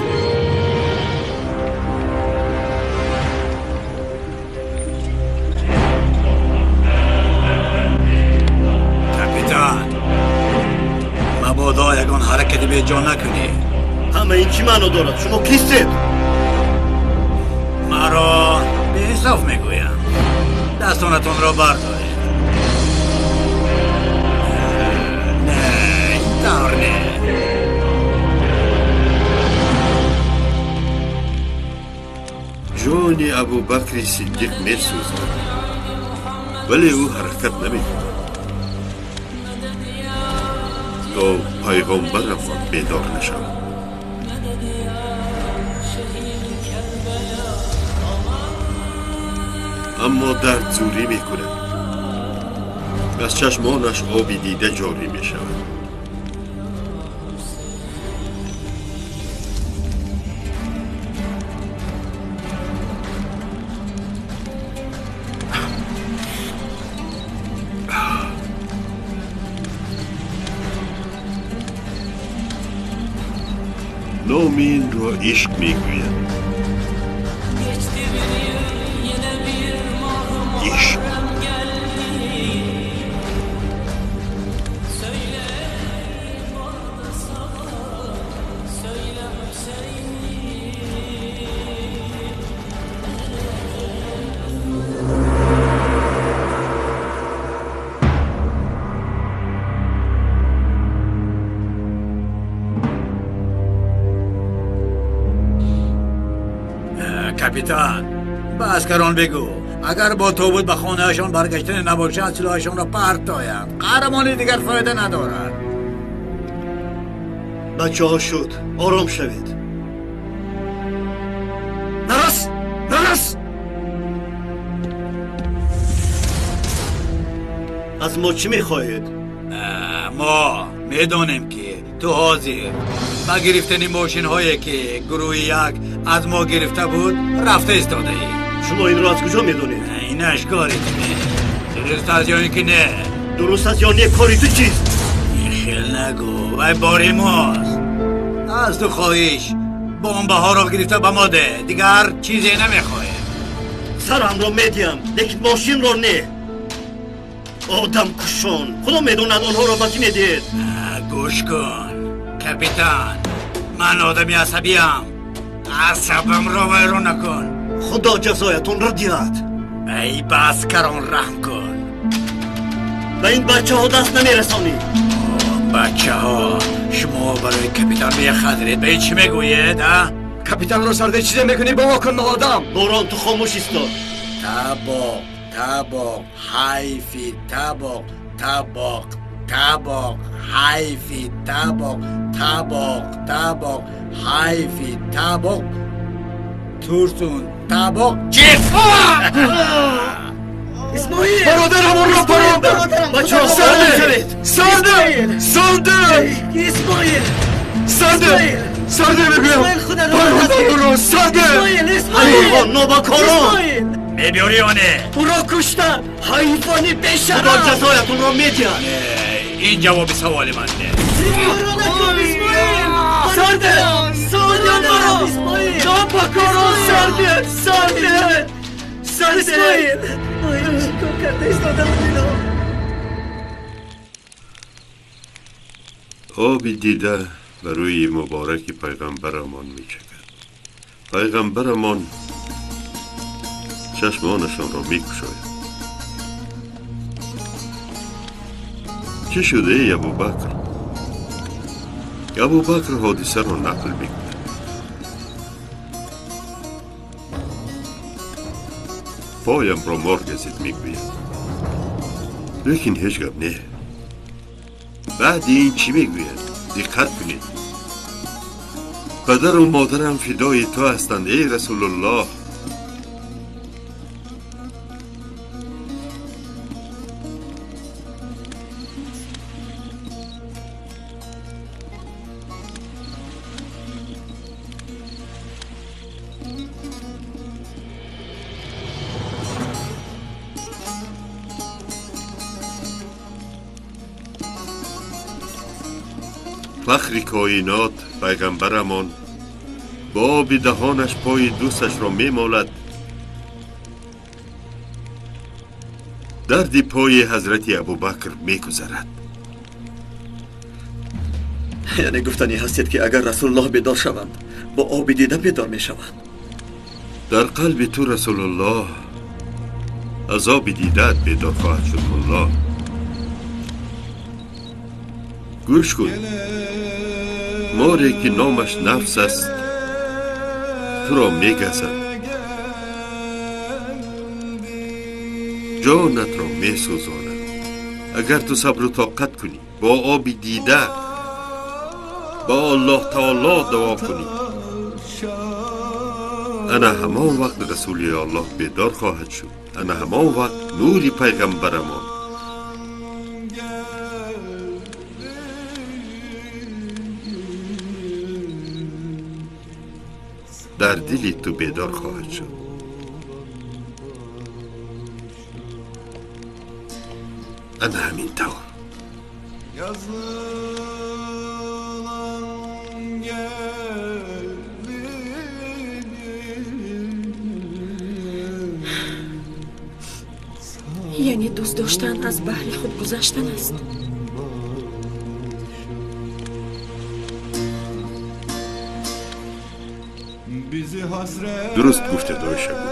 S3: Капитан, мабодо ягон ҳаракати беҷо накунӣ.
S14: Ҳама ин чӣ маъно дорад? Шумо кистед?
S3: Маро беинсоф мегӯянд. Дастонатонро бардоред. Не, ин тавр не.
S12: Ҷони Абубакри Сиддиқ месӯзад, вале ӯ ҳаракат намекунад то пайғомбарамон бедор нашавад. Аммо дард зурӣ мекунад, аз чашмонаш оби дида ҷорӣ мешавад. Номи инро ишқ мегӯянд. Ишқ.
S3: Капитан, ба аскарон бигӯ, агар бо тобут ба хонаашон баргаштане набошад, силоҳашонро партоянд. Қаҳрамони дигар фоида надорад.
S14: Бачаҳо шуд, ором шавед.
S6: Нарас! Нарас!
S14: Аз мо чӣ мехоҳед?
S3: Мо медонем ки ту ҳозир ба гирифтани мошинҳое ки гурӯҳи як аз мо гирифта буд рафта истодаӣ.
S14: Шумо инро аз куҷо медонед?
S3: Инаш кори ту не. Дуруст аст ё ин ки не?
S14: Дуруст аст ё не, кори ту чист?
S3: Ин хел нагӯ, вай бори мост. Аз ту хоҳиш, бомбаҳоро гирифта ба мо де, дигар чизе намехоҳем.
S14: Сарамро медиҳам, лекин мошинро не. Одамкушон, худо медонад онҳоро ба кӣ медиҳед.
S3: Гӯш кун, капитан, ман одами асабиам. Асабамро вайрон накун.
S14: Худо ҷазоятонро диҳад.
S3: Ай, ба аскарон раҳм кун.
S14: Ба ин бачаҳо даст намерасонӣ.
S3: Бачаҳо, шумо барои капитан бехадред. Ба ин чӣ мегӯед, а?
S6: Капитанро сарде чизе мекунӣ, бо кун одам.
S14: Борон, ту хомӯш исто.
S3: Табоқ, табоқ, ҳайфи табоқ, табоқ, табоқ, ҳайфи табоқ, табоқ, табоқ, ҳайфи табоқ, турсун табоқ, чиз!
S13: Исмоил!
S6: Бародарамонро парондам!
S14: Бачаҳо,
S6: Сарде! Сарде! Сарде!
S13: Исмоил!
S6: Сарде! Сарде мегӯям! Бародарамонро сарде!
S14: Ҳайвон, нобакорон!
S3: Мебиёрӣ ё не?
S13: Ӯро куштанд! Ҳайвони бешараф!
S14: Худо ҷазоятонро медиҳад!
S3: Ин ҷавоби саволи ман не.
S13: Сарде! Сарде маро! Нобакорон сарде! Сарде! Сарде! Чӣ кор карда истодаам ино?
S12: Оби дида ба рӯи мубораки пайғамбарамон мечакад. Пайғамбарамон чашмонашонро мекушояд. Чӣ шуда, эй Абубакр? Абубакр ҳодисаро нақл мекунад. Поямро мор газид, мегӯяд. Лекин ҳеҷ гап не. Баъди ин чӣ мегӯяд? Диққат кунед. Падару модарам фидои ту ҳастанд, эй Расулуллоҳ. Фахри коинот пайғамбарамон бо оби даҳонаш пои дӯсташро мемолад. Дарди пои ҳазрати Абубакр мегузарад.
S10: Яъне гуфтанӣ ҳастед, ки агар Расулуллоҳ бедор шаванд, бо оби дида бедор мешаванд.
S12: Дар қалби ту Расулуллоҳ аз оби дидаат бедор хоҳад шуд. Мулло, гӯш кун. Море ки номаш нафс аст туро мегазад, ҷонатро месӯзонад. Агар ту сабру тоқат кунӣ, бо оби дида ба Аллоҳ таоло дуо кунӣ, ана ҳамон вақт Расули Аллоҳ бедор хоҳад шуд. Ана ҳамон вақт нури пайғамбарамон дар дили ту бедор хоҳад шуд. Ана ҳамин тавр.
S8: Яъне дӯст доштан аз баҳри худ гузаштан аст.
S12: Дуруст гуфтед, Ойшагул.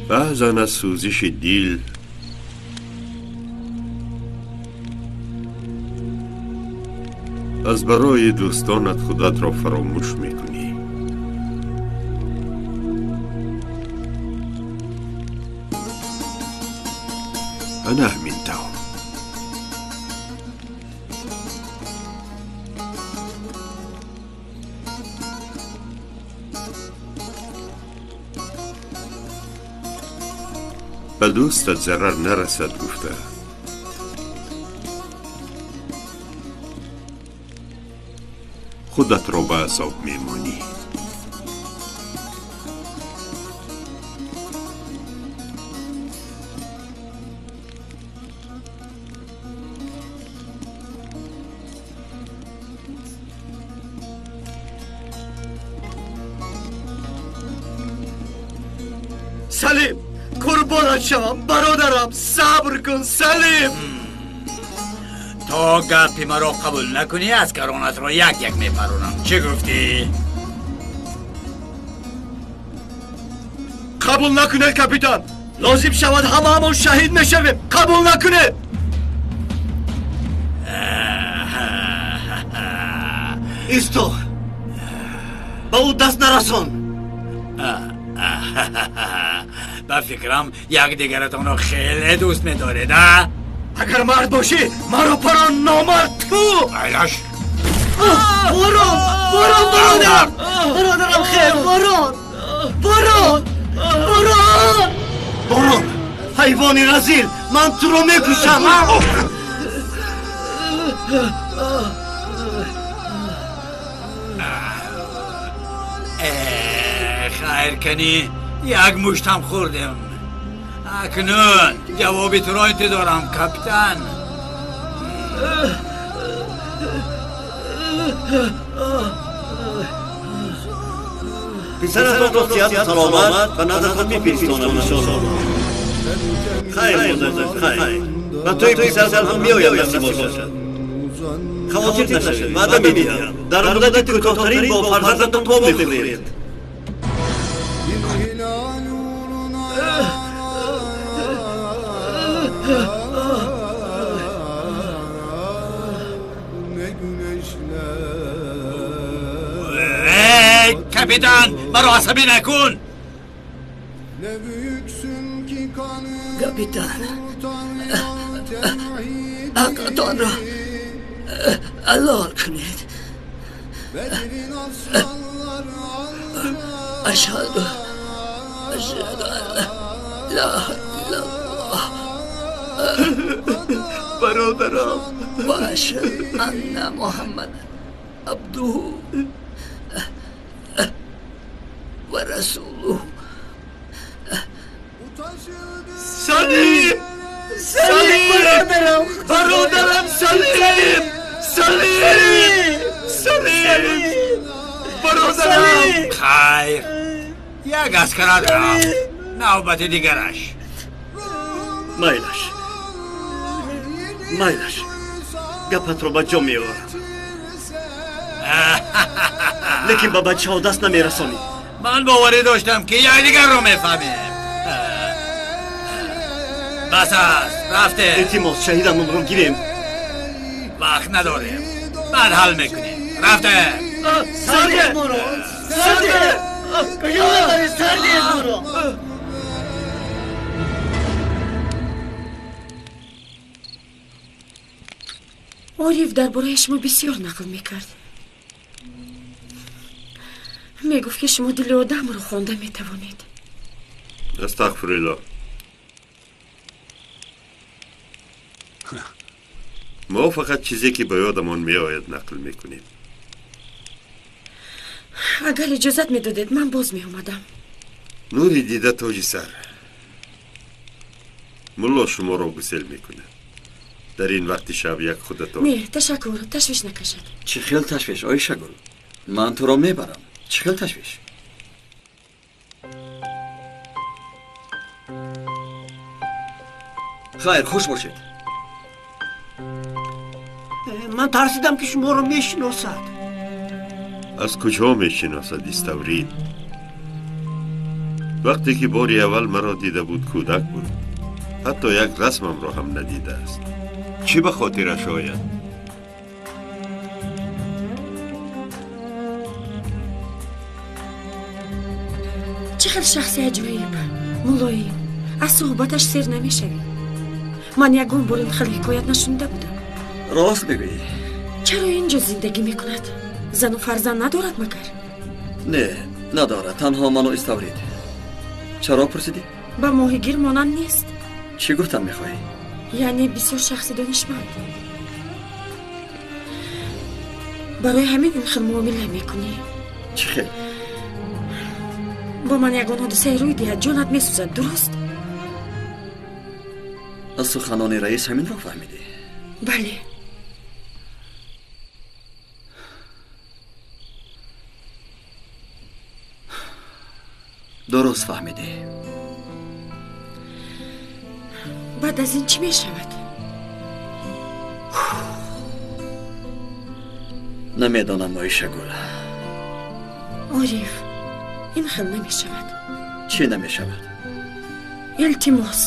S12: Баъзан аз сӯзиши дил аз барои дӯстонат худатро фаромӯш мекунӣ. Ана ҳамин тавр. Ба дӯстат зарар нарасад гуфта, худатро ба азоб мемонӣ.
S10: Салим, қурбонат шавам, бародарам, сабр кун, Салим.
S3: То гапи маро қабул накунӣ, аскаронатро як-як мепаронам. Чӣ гуфтӣ?
S10: Қабул накунед, капитан. Лозим шавад ҳамаамон шаҳид мешавем. Қабул накунед. Исто, ба ӯ даст нарасон.
S3: Ба фикрам якдигаратонро хеле дӯст медоред, а?
S10: Агар мард бошӣ, маро парон, номард ту!
S3: Айлаш!
S10: Борон! Борон, бародар! Бародарам, хел, борон! Борон! Борон! Борон! Ҳайвони разил! Ман туро мекушам!
S3: Хайр кунӣ, як муштам хӯрдем. Акнун ҷавоби туро интизорам, капитан.
S14: Писаратонро сиҳату саломат ба назартон мефиристонам, иншоаллоҳ. Хайр, модарҷон, хайр. Ба тӯи писаратон меоям, насиб бошад. Хавотир нашавед, ваъда медиҳам. Дар муддати кӯтоҳтарин бо фарзандатон во мехӯред.
S3: Капитан, маро асабӣ накун.
S15: Капитан, ақлтонро ҳалол кунед. Ашҳаду ан ла илаҳа иллаллоҳ
S6: бародарам
S15: ва ашҳаду анна Муҳаммадан абдуҳу ва расулуҳ.
S6: Салим! Салим! Бародарам! Бародарам Салим! Салим! Салим! Бародарам!
S3: Хайр! Як аскарат рафт. Навбати дигараш.
S14: Майлаш. Майлаш. Гапатро ба ҷо меорам. Лекин ба бачаҳо даст намерасонӣ.
S3: Ман боварӣ доштам, ки якдигарро мефаҳмем. Бас аст, рафтем.
S14: Илтимос, шаҳидамонро гирем.
S3: Вақт надорем. Баъд ҳал мекунем. Рафтем.
S14: Сардед моро! Сардед! Куҷо мебаред? Сардед моро!
S8: Ориф дар бораи шумо бисёр нақл мекард. Мегуфт, ки шумо дили одамро хонда метавонед.
S12: Астағфируллоҳ. Мо фақат чизе ки ба ёдамон меояд нақл мекунем.
S8: Агар иҷозат медодед, ман боз меомадам.
S12: Нури дида тоҷи сар. Мулло шуморо гусел мекунад. Дар ин вақти шаб як худатон.
S8: Не, ташаккур, ташвиш накашед.
S10: Чӣ хел ташвиш, Оишагул? Ман туро мебарам. Чӣ хел ташвиш? Хайр, хуш бошед.
S15: Ман тарсидам, ки шуморо мешиносад.
S12: Аз куҷо мешиносад Иставрид? Вақте ки бори аввал маро дида буд, кӯдак буд. Ҳатто як расмамро ҳам надидааст. Чӣ ба хотираш ояд?
S8: Чӣ хел шахси аҷоиб, мулоим, аз суҳбаташ сер намешавӣ. Ман ягон бор ин хел ҳикоят нашунида будам.
S10: Рост мегӯӣ.
S8: Чаро инҷо зиндагӣ мекунад? Зану фарзанд надорад магар?
S10: Не, надорад. Танҳо ману Иставрид. Чаро пурсидӣ?
S8: Ба моҳигир монанд нест.
S10: Чӣ гуфтан мехоҳӣ?
S8: Яъне бисёр шахси донишманд. Барои ҳамин ин хел муомила мекунӣ.
S10: Чӣ хел?
S8: Бо ман ягон ҳодисае рӯй диҳад, ҷонат месӯзад, дуруст?
S10: Аз суханони раис ҳаминро фаҳмидӣ?
S8: Бале.
S10: Дуруст фаҳмидӣ.
S8: Баъд аз ин чӣ мешавад?
S10: Намедонам, Оишагул.
S8: Ориф, ин хел намешавад.
S10: Чӣ намешавад?
S8: Илтимос.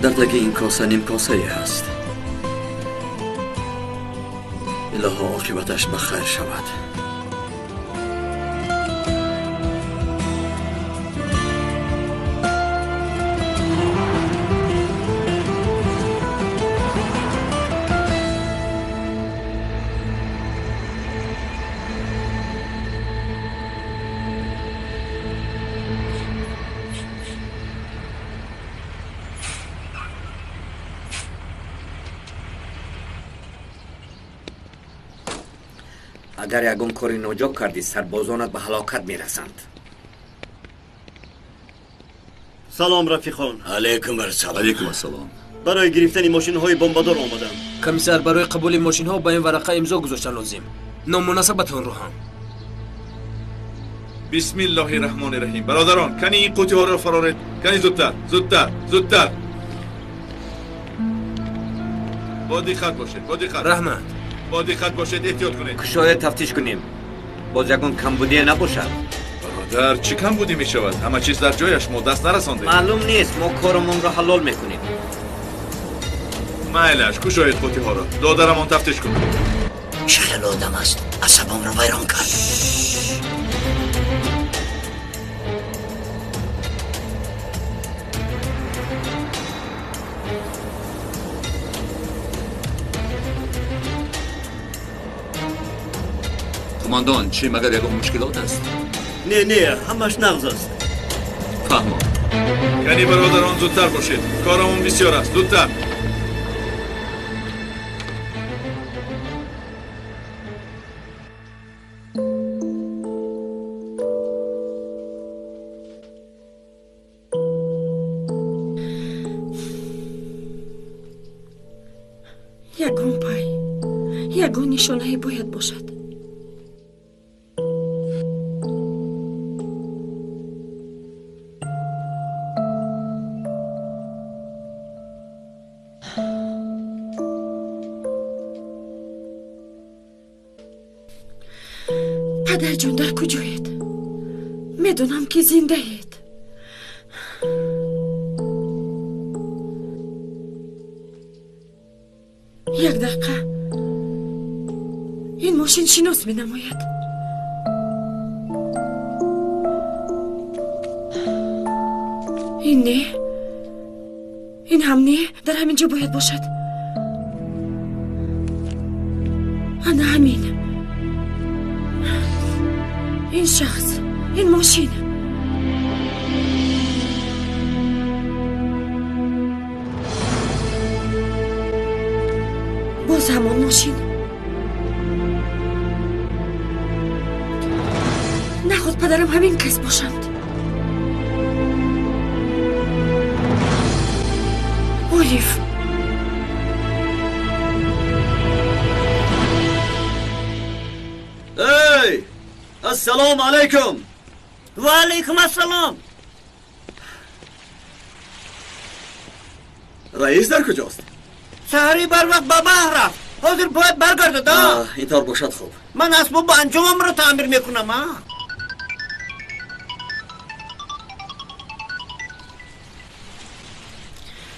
S10: Дар таги ин коса нимкосае ҳаст. Илоҳо, оқибаташ ба хайр шавад.
S13: Агар ягон кори ноҷо кардӣ, сарбозонат ба ҳалокат мерасанд.
S14: Салом, рафиқон.
S3: Алайкум ассалом.
S6: Алайкум ассалом.
S14: Барои гирифтани мошинҳои бомбадор омадам.
S11: Комиссар, барои қабули мошинҳо ба ин варақа имзо гузоштан лозим. Номунасабатонро ҳам.
S7: Бисмиллоҳи раҳмони раҳим. Бародарон, кани ин қутиҳоро фароред. Кани зудтар, зудтар, зудтар. Бо диққат бошед, бо диққат.
S11: Раҳмат.
S7: Бо диққат бошед, эҳтиёт кунед.
S13: Кушоя тафтиш кунем. Боз ягон камбудие набошад.
S7: Бародар, чӣ камбудӣ мешавад? Ҳама чиз дар ҷояш, мо даст нарасондем.
S13: Маълум нест, мо коромонро ҳалол мекунем.
S7: Майлаш, кушоед қутиҳоро. Додарамон тафтиш кунад.
S15: Чӣ хел одам аст? Асабамро вайрон кард.
S9: Командан, чӣ магар ягон мушкилот аст?
S14: Не, не, ҳамаш нағз аст.
S9: Фаҳмо.
S7: Кани бародарон, зудтар бошед. Корамон бисёр аст, зудтар.
S8: Ягон пай, ягон нишонае бояд бошад. Падарҷон, дар куҷоед? Медонам, ки зиндаед. Як дақиқа. Ин мошин шинос менамояд. Ин не, ин ҳам не, дар ҳамин ҷо бояд бошад. Ана ҳамин. Ин шахс, ин мошин. Боз ҳамон мошин. Наход падарам ҳамин кас бошанд. Ориф.
S10: Эй! Ассалому алайкум.
S16: Ва алайкум ассалом.
S10: Раис дар куҷост?
S16: Саҳари барвақт ба баҳр рафт. Ҳозир бояд баргардад.
S10: Ин тавр бошад хуб.
S16: Ман асбобу анҷомамро таъмир мекунам.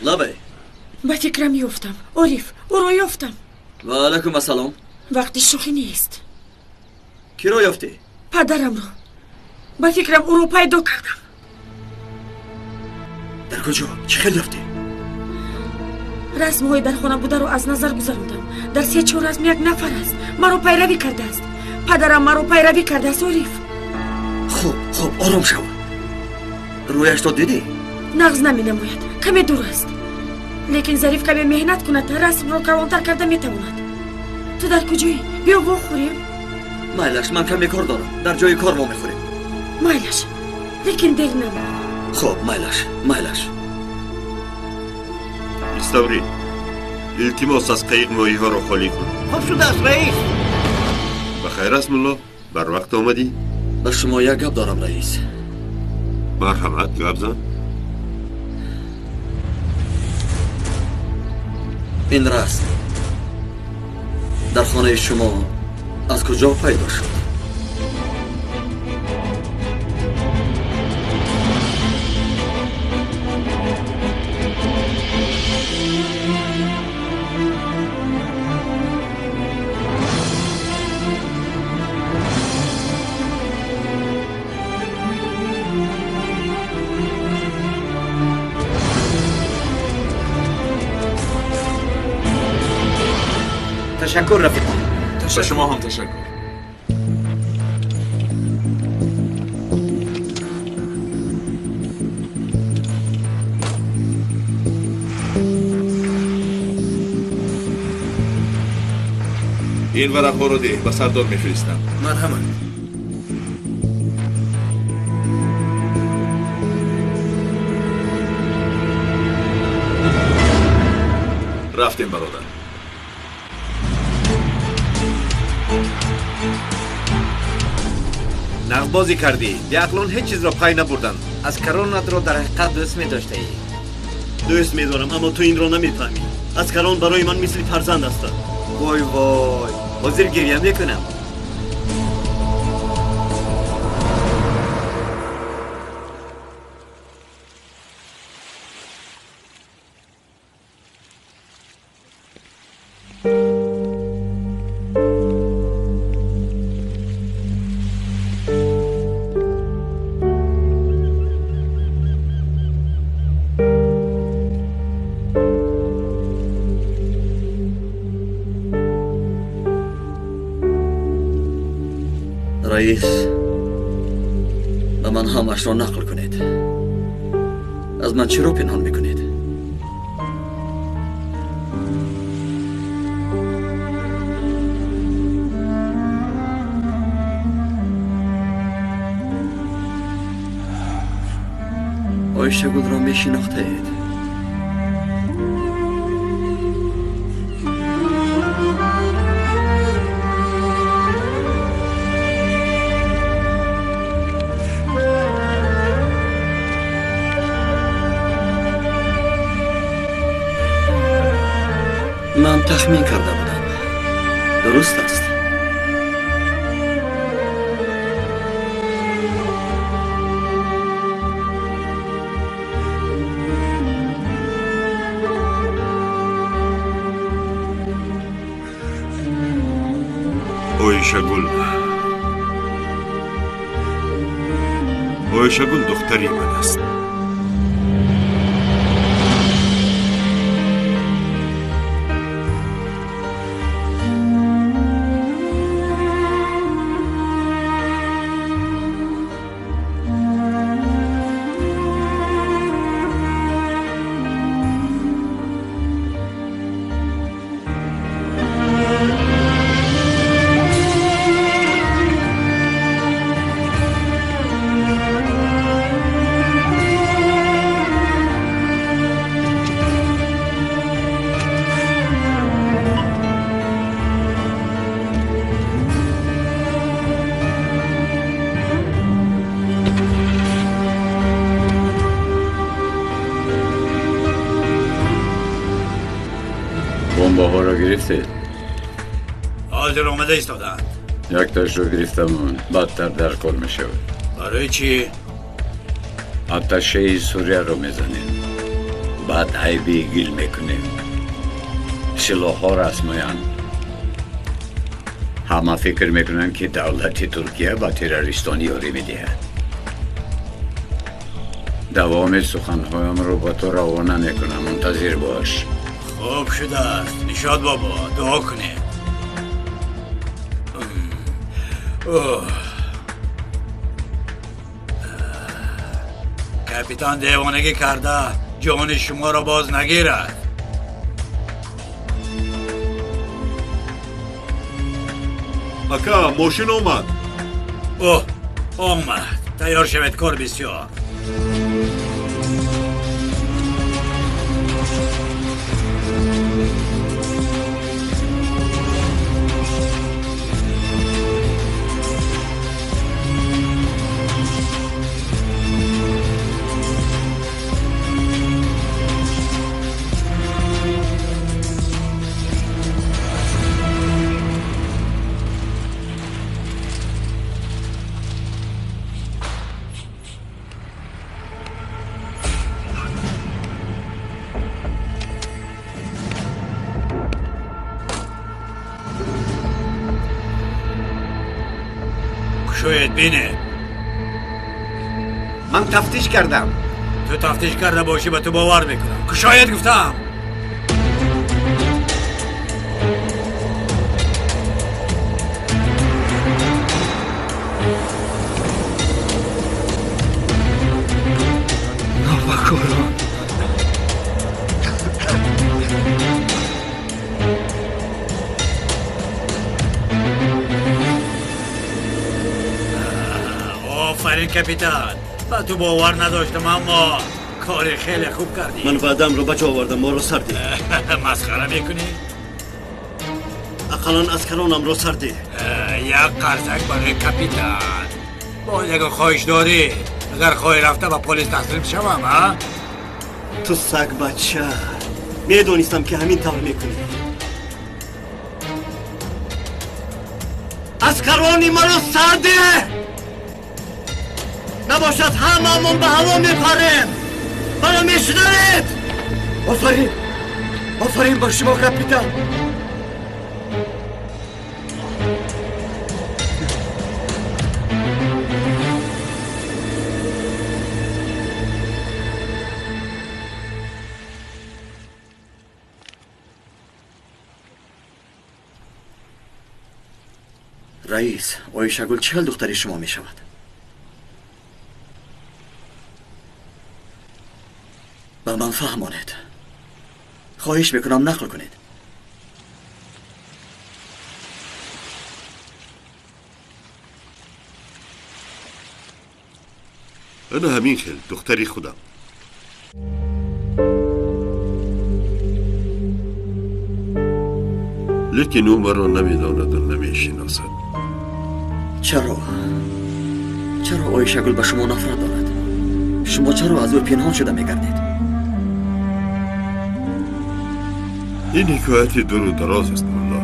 S10: Лабай.
S8: Ба фикрам ёфтам. Ориф, ӯро ёфтам.
S10: Ва алайкум ассалом.
S8: Вақти шӯхӣ нест.
S10: Киро ёфтӣ?
S8: Падарамро. Ба фикрам ӯро пайдо кардам.
S10: Дар куҷо? Чӣ хел ёфтӣ?
S8: Расмҳои дар хона бударо аз назар гузарондам. Дар се-чор расм як нафар аст. Маро пайравӣ кардааст. Падарам маро пайравӣ кардааст, Ориф.
S10: Хуб, хуб, ором шав. Рӯяшро дидӣ?
S8: Нағз наменамояд. Каме дур аст. Лекин Зариф каме меҳнат кунад, расмро калонтар карда метавонад. Ту дар куҷоӣ? Биё вохӯрем.
S10: Майлаш, ман каме кор дорам. Дар ҷои кор вомехӯрем.
S8: Майлаш, лекин дер намон.
S10: Хуб, майлаш, майлаш.
S12: Иставри, илтимос аз қайиқ моҳиҳоро холӣ кун.
S16: Хуб шудааст, раис.
S12: Ба хайр аст, мулло? Барвақт омадӣ?
S10: Ба шумо як гап дорам, раис.
S12: Марҳамат, гап зан.
S10: Ин расм дар хонаи шумо аз куҷо пайдо шуд?
S13: Ташаккур, рафиқон.
S7: Ба шумо ҳам ташаккур. Ин варақҳоро деҳ, ба сардор мефиристам.
S11: Марҳамат.
S7: Рафтем бародар.
S14: Нағзбозӣ кардӣ. Беақлон ҳеҷ чизро пай набурданд.
S17: Аскаронатро дар ҳақиқат дӯст медоштаӣ.
S14: Дӯст медорам, аммо ту инро намефаҳмӣ. Аскарон барои ман мисли фарзанд ҳастанд. Вой вой, ҳозир гиря мекунам. Раис, ба ман ҳамашро нақл кунед. Аз ман чиро пинҳон мекунед? Оишагулро мешинохтаед? Ман тахмин карда будам. Дуруст аст.
S12: Оишагул. Оишагул духтари ман аст.
S4: Бомбаҳоро гирифтед?
S3: Ҳозир омада истодаанд.
S4: Якташро гирифтамон, бадтар дар кор мешавад.
S3: Барои чӣ?
S4: Атташеи Сурияро мезанем, баъд айби гил мекунем. Силоҳҳо расмоянд. Ҳама фикр мекунанд, ки давлати Туркия ба террористон ёрӣ медиҳад. Давоми суханҳоямро ба ту равона мекунам, мунтазир бош.
S3: Хуб шудааст. Нишод бобо, дуо кунед. Капитан девонагӣ карда, ҷони шуморо боз нагирад.
S12: Ака, мошин омад.
S3: Оҳ, омад. Тайёр шавед, кор бисёр. Шояд бинед.
S14: Ман тафтиш кардам.
S3: Ту тафтиш карда бошӣ, ба ту бовар мекунам. Кушояд гуфтам.
S10: Навбакорон.
S3: Офарин капитан. Ба ту бовар надоштам, аммо Кори хеле хуб кардӣ.
S14: Ман ваъдаамро ба ҷо овардам, моро сар деҳ.
S3: Масхара мекунӣ?
S14: Ақаллан аскаронамро сар деҳ.
S3: Як қарзак барои капитан. Боз ягон хоҳиш дорӣ? Агар хоҳӣ рафта ба полис таслим шавам, а?
S14: Ту саг бача. Медонистам ки ҳамин тавр мекунӣ. Аскарони маро сар деҳ! Набошад ҳамаамон ба ҳаво мепарем. Маро мешунавед?
S10: Офарин! Офарин ба шумо, капитан! Раис, Оишагул чӣ хел духтари шумо мешавад? Ба ман фаҳмонед. Хоҳиш мекунам, нақл кунед.
S12: Ана ҳамин хел духтари худам. Лекин ӯ маро намедонаду намешиносад.
S10: Чаро? Чаро Оишагул ба шумо нафрат дорад? Шумо чаро аз ӯ пинҳон шуда мегардед?
S12: Ин ҳикояти дуру дароз аст, мулло.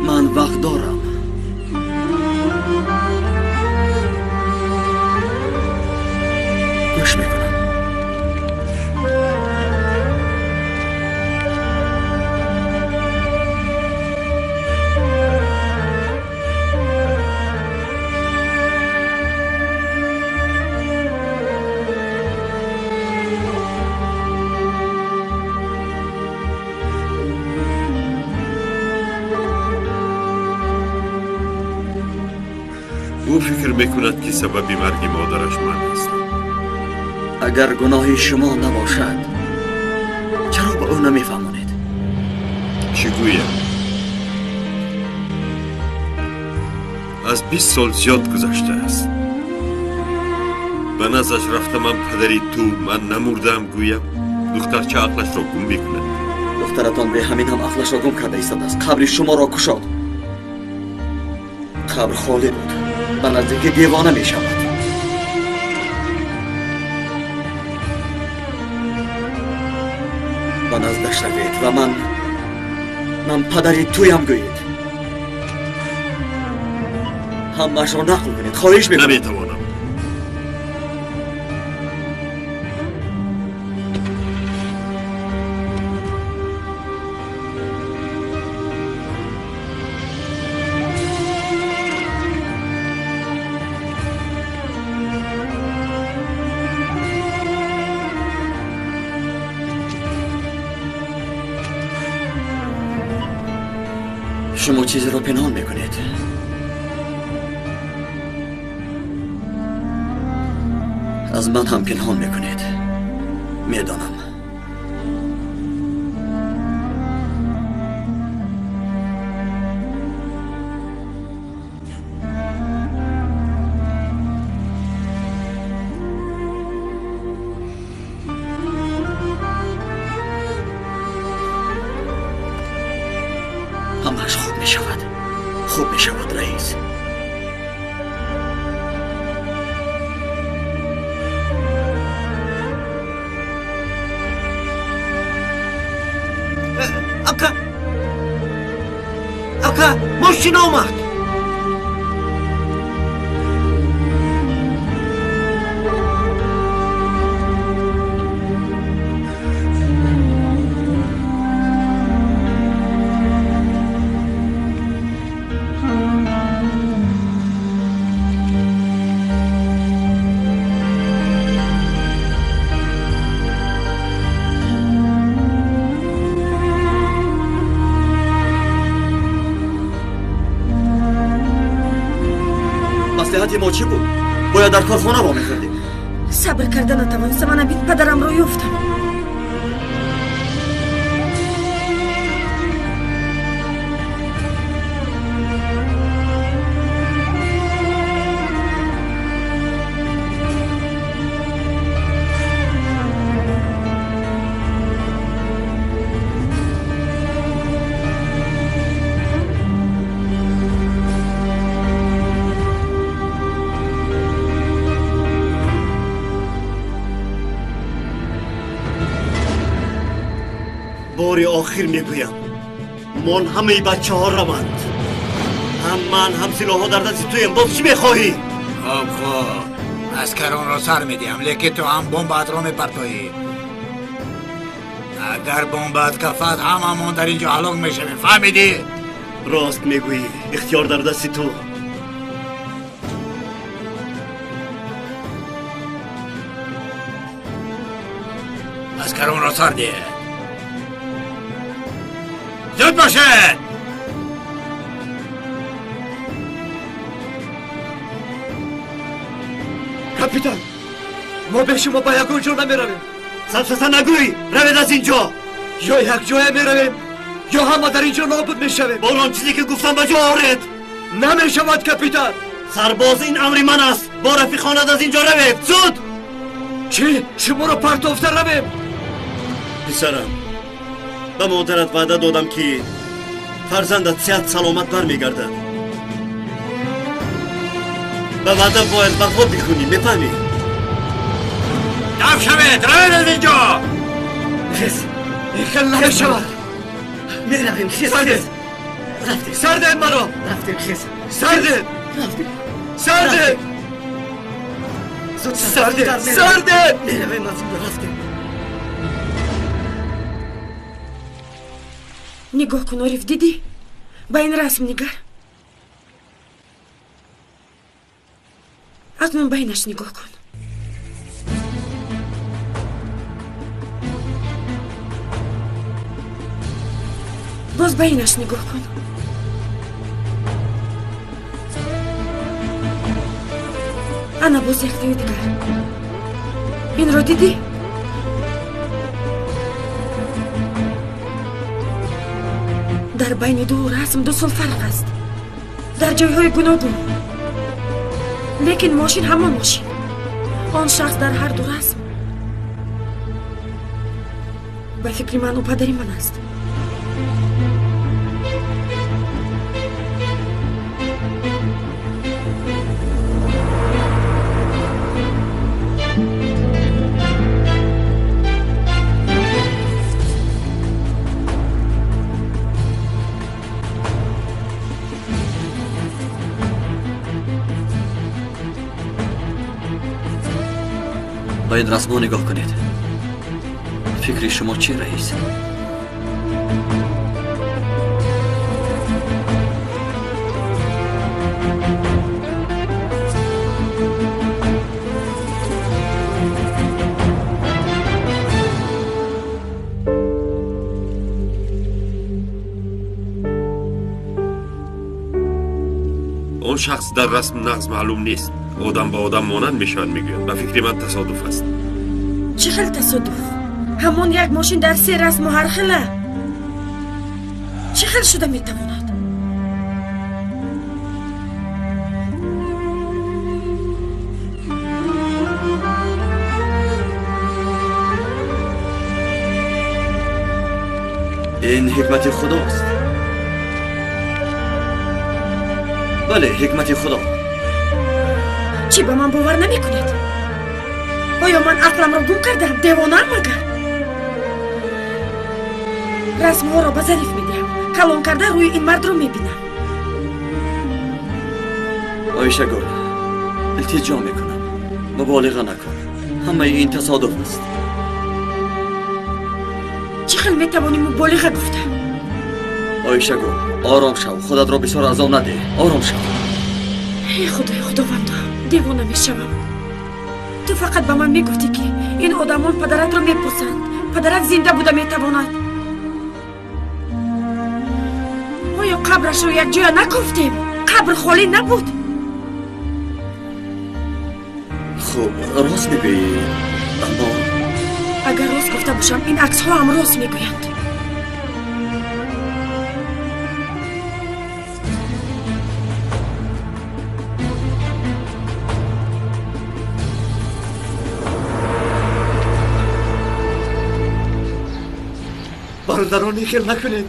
S10: Ман вақт дорам. Гӯш мекунам.
S12: Ӯ фикр мекунад, ки сабаби марги модараш ман ҳастам.
S10: Агар гуноҳи шумо набошад, чаро ба ӯ намефаҳмонед?
S12: Чӣ гӯям? Аз 20 сол зиёд гузаштааст. Ба наздаш рафта ман падари ту, ман намурдаам гӯям, духтарча ақлашро гум мекунад.
S10: Духтаратон бе ҳамин ҳам ақлашро гум карда истодааст. Қабри шуморо кушод. Қабр холӣ буд. Ба наздики девона мешавад. Ба наздаш равед ва ман падари туям гӯед. Ҳамаашро нақл кунед. Хоҳиш мекунам.
S12: Наметавонам.
S10: Шумо чизеро пинҳон мекунед. Аз ман ҳам пинҳон мекунед. Медонам. Ҳамааш хуб мешавад. Хуб мешавад, раис.
S16: Ака! Ака, мошин омад!
S10: Маслиҳати мо чӣ буд? Бояд дар корхона вомехӯрдем.
S8: Сабр карда натавонистам, ана бит падарамро ёфтам.
S14: Бори охир мегӯям, мон ҳамаи бачаҳо раванд. Ҳам ман, ҳам силоҳҳо дар дасти туем. Боз чӣ мехоҳӣ?
S3: Хоб, хоб, аскаронро сар медиҳам, лекин ту ҳам бомбаатро мепартоӣ. Агар бомбаат кафад, ҳамамон дар инҷо ҳалок мешавем. Фаҳмидӣ?
S14: Рост мегӯӣ, ихтиёр дар дасти ту.
S3: Аскаронро сар диҳ. Зуд бошед!
S10: Капитан, мо бе шумо ба ягон ҷо намеравем.
S14: Сафсата нагӯй, равед аз ин ҷо.
S10: Ё якҷоя меравем, ё ҳама дар ин ҷо нобуд мешавем.
S14: Бор он чизе ки гуфтам ба ҷо оред.
S10: Намешавад, капитан.
S14: Сарбоз, ин амри ман аст. Бо рафиқонат аз ин ҷо равед. Зуд!
S10: Чӣ? Шуморо партофта равем?
S14: Писарам, ба модарат ваъда додам, ки фарзандат сиҳат саломат бармегардад. Ба ваъда бояд вафо бикунӣ, мефаҳмӣ?
S3: Даф шавед, равед аз ин ҷо!
S10: Хез, ин хел намешавад.
S14: Меравем, хез.
S10: Сардед,
S14: рафтем.
S10: Сардед маро.
S14: Рафтем, хез.
S10: Сардед,
S14: рафтем.
S10: Сардед, сардед, сардед.
S14: Меравем аз ин ҷо, рафтем.
S8: Нигоҳ кун, Ориф, дидӣ? Ба ин расм нигар. Акнун ба инаш нигоҳ кун. Боз ба инаш нигоҳ кун. Ана боз яктаи дигар. Инро дидӣ? Дар байни ду расм 2 сол фарқ аст. Дар ҷойҳои гуногун. Лекин мошин ҳамон мошин. Он шахс дар ҳар ду расм. Ба фикри ман, ӯ падари ман аст.
S10: Ба ин расмҳо нигоҳ кунед. Фикри шумо чӣ, раис?
S12: Он шахс дар расм нағз маълум нест. Одам ба одам монанд мешавад, мегӯянд. Ба фикри ман тасодуф аст.
S8: Чӣ хел тасодуф? Ҳамон як мошин дар се расму ҳархела. Чӣ хел шуда метавонад?
S10: Ин ҳикмати худост. Бале, ҳикмати худо.
S8: Чӣ, ба ман бовар намекунед? Оё ман ақламро гум кардам? Девонаам магар? Расмҳоро ба Зариф медиҳам. Калон карда рӯи ин мардро мебинам.
S10: Оишагул, илтиҷо мекунам, муболиға накун. Ҳамаи ин тасодуф аст.
S8: Чӣ хел метавонӣ муболиға гуфта?
S10: Оишагул, ором шав, худатро бисёр азоб надеҳ. Ором шав.
S8: Эй Худои Худовандо, девона мешавам. Ту фақат ба ман мегуфтӣ, ки ин одамон падаратро мепурсанд. Падарат зинда буда метавонад. Оё қабрашро якҷоя накуфтем? Қабр холӣ набуд.
S10: Хуб, рост мегӯӣ, аммо
S8: агар рост гуфта бошам, ин аксҳо ҳам рост мегӯянд.
S10: Бародарон, хел накунед.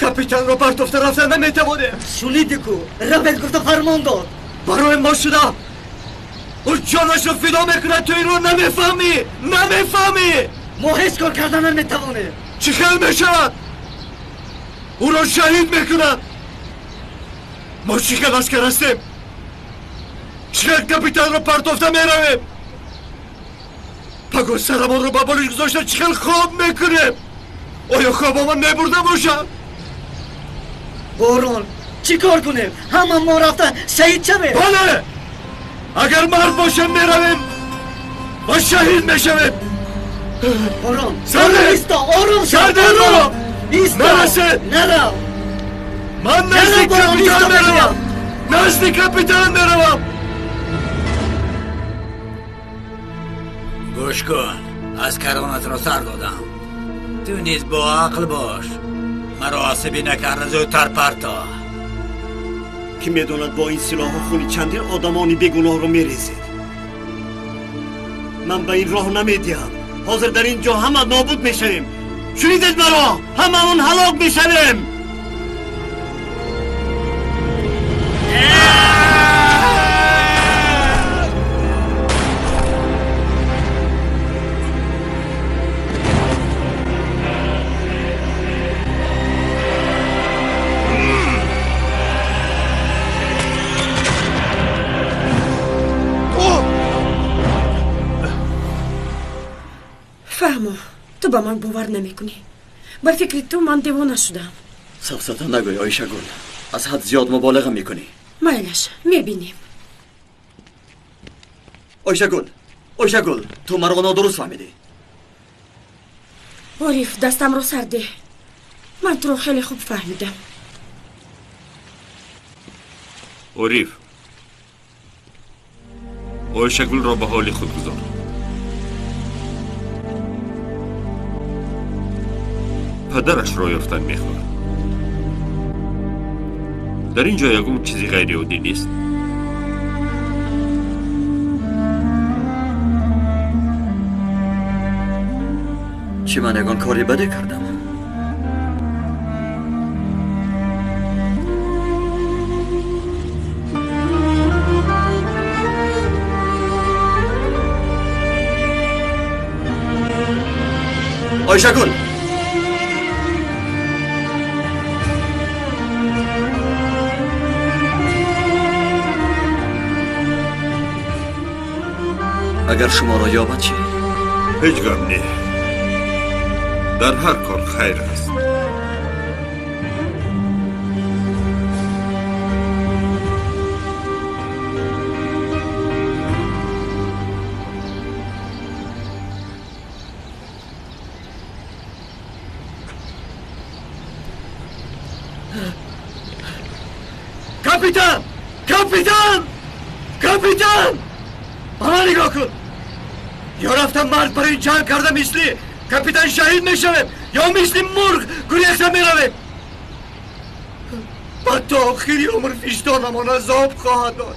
S10: Капитанро партофта рафта наметавонем.
S16: Шуниди ку, равед гуфта фармон дод.
S10: Барои мо шуда. Ӯ ҷонашро фидо мекунад, ту инро намефаҳмӣ, намефаҳмӣ.
S16: Мо ҳеҷ кор карда наметавонем.
S6: Чӣ хел мешавад? Ӯро шаҳид мекунанд. Мо чӣ хел аскар ҳастем? Чӣ хел капитанро партофта меравем? Пагоҳ сарамонро ба болиш гузошта чӣ хел хоб мекунем? Оё хобамон мебурда бошад?
S10: Борон, чӣ кор кунем? Ҳама мо рафта шаҳид шавем?
S6: Бале! Агар мард бошем меравем ва шаҳид мешавем.
S10: Борон, исто, ором шав!
S6: Сардор борон!
S10: Исто!
S6: Нарасед!
S10: Нарав!
S6: Ман назди капитан меравам! Назди капитан меравам!
S3: Гӯш кун, аскаронатро сар додам. Ту низ бо ақл бош. Маро асабӣ накарда зудтар парто.
S14: Ки медонад бо ин силоҳҳо хуни чандин одамони бегуноҳро мерезед. Ман ба ин роҳ намедиҳам. Ҳозир дар ин ҷо ҳама нобуд мешавем. Шунидед маро? Ҳамаон ҳалок мешавем.
S8: Фаҳмо, ту ба ман бовар намекунӣ. Ба фикри ту ман девона шудам.
S10: Сафсата нагӯй, Оишагул. Аз ҳад зиёд муболиға мекунӣ.
S8: Майлаш, мебинем.
S10: Оишагул, Оишагул, ту маро нодуруст фаҳмидӣ.
S8: Ориф, дастамро сар деҳ. Ман туро хеле хуб фаҳмидам.
S12: Ориф, Оишагулро ба ҳоли худ гузор. Падарашро ёфтан мехоҳад. Дар ин ҷо ягон чизи ғайриоддӣ нест.
S10: Чӣ ман ягон кори баде кардам? Оишагул! Агар шуморо ёбад чӣ?
S12: Ҳеҷ гап не. Дар ҳар кор хайр аст.
S6: Капитан! Капитан! Капитан! Ба ман нигоҳ кун! Ё рафтам мард барои ҷанг карда мисли капитан шаҳид мешавем, ё мисли мурғ гурехта меравем. Ба то охири умр виҷдонамон азоб хоҳад дод.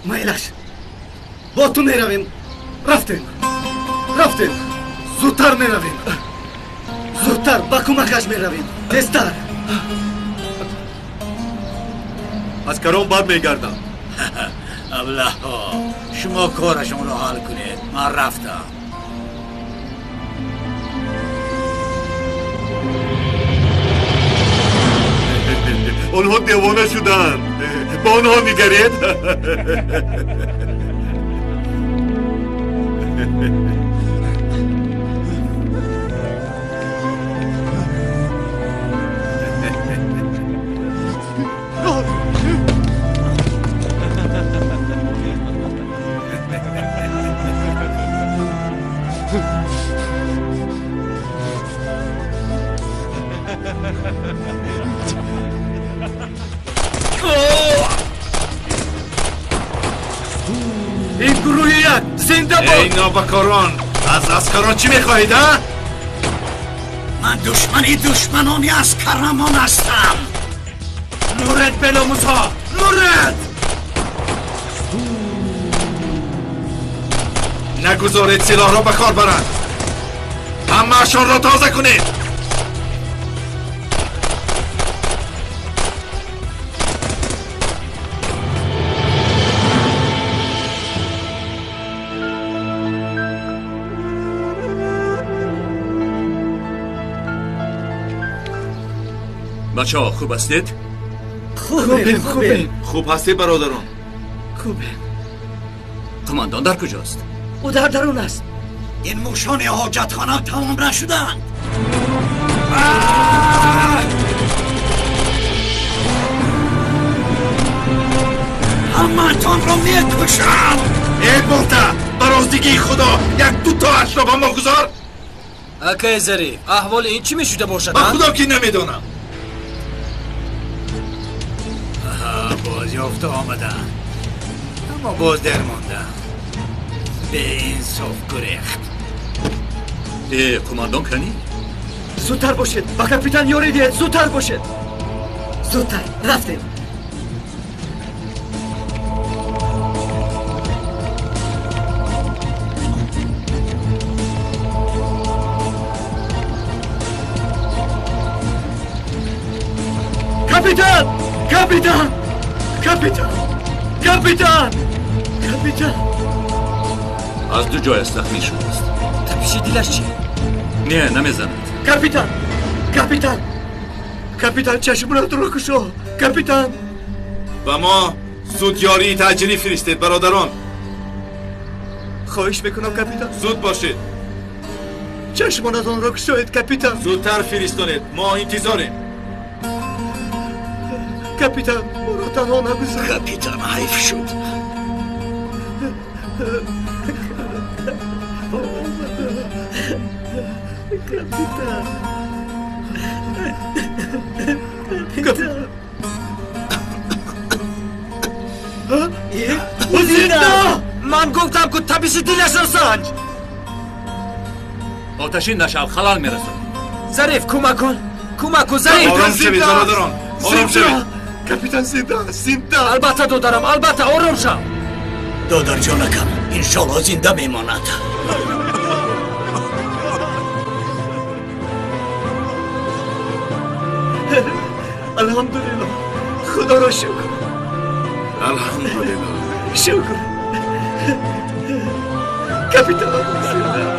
S10: Майлаш, бо ту меравем. Рафтем, рафтем, зудтар меравем, зудтар ба кӯмакаш меравем, тезтар.
S12: Аскарон бармегардам.
S3: Аблаҳҳо, шумо корашонро ҳал кунед. Ман рафтам.
S12: Онҳо девона шуданд. Ба онҳо нигаред.
S6: Ин гурӯҳи як зинда бод!
S7: Эй нобакорон, аз аскарон чӣ мехоҳед, а?
S15: Ман душмани душманони аскарамон ҳастам.
S9: Муред, беломузҳо, муред!
S7: Нагузоред силоҳро ба кор баранд. Ҳамаашонро тоза кунед.
S9: Бачаҳо хуб ҳастед?
S6: Хубем, хубем.
S7: Хуб ҳастед бародарон?
S6: Хубем.
S9: Қумандон дар куҷост?
S6: Ӯ дар дарун аст.
S3: Ин мушони ҳоҷатхона тамом нашуданд. Ҳамаатонро мекушам.
S7: Эй Болта, ба роздигии Худо як дуто ашро ба мо гузор.
S11: Акай Зариф, аҳволи ин чӣ мешуда бошад?
S7: Ба Худо ки намедонам.
S3: Боз ёфта омадам, аммо боз дармондам. Беинсоф гурехт.
S9: Э, қумандон кани?
S6: Зудтар бошед, ба капитан ёрӣ диҳед, зудтар бошед. Зудтар, рафтем. Капитан! Капитан! Капитан! Капитан! Капитан!
S9: Аз ду ҷояш захмӣ шудааст.
S11: Тапиши дилаш чӣ?
S9: Не, намезанад.
S6: Капитан! Капитан! Капитан, чашмонатро кушо! Капитан!
S7: Ба мо зуд ёрии таъҷилӣ фиристед, бародарон.
S6: Хоҳиш мекунам, капитан.
S7: Зуд бошед.
S6: Чашмонатонро кушоед, капитан.
S7: Зудтар фиристонед, мо интизорем.
S6: Капитан, моро танҳо нагузор.
S15: Капитан ҳайф шуд.
S6: Капитан. Капитан. Ӯ зинда!
S11: Ман гуфтам ку тапиши дилашро санҷ.
S9: Оташин нашав, халал мерасонӣ.
S11: Зариф, кӯмак кун. Кӯмак кун, Зариф.
S7: Ором шавед, бародарон. Ором шавед.
S6: Капитан зинда, зинда.
S11: Албатта, додарам, албатта, ором шав.
S15: Додарҷонакам, иншолло зинда мемонад.
S6: Алҳамдулилло, Худоро шукр.
S7: Алҳамдулилло.
S6: Шукр. Капитан зинда.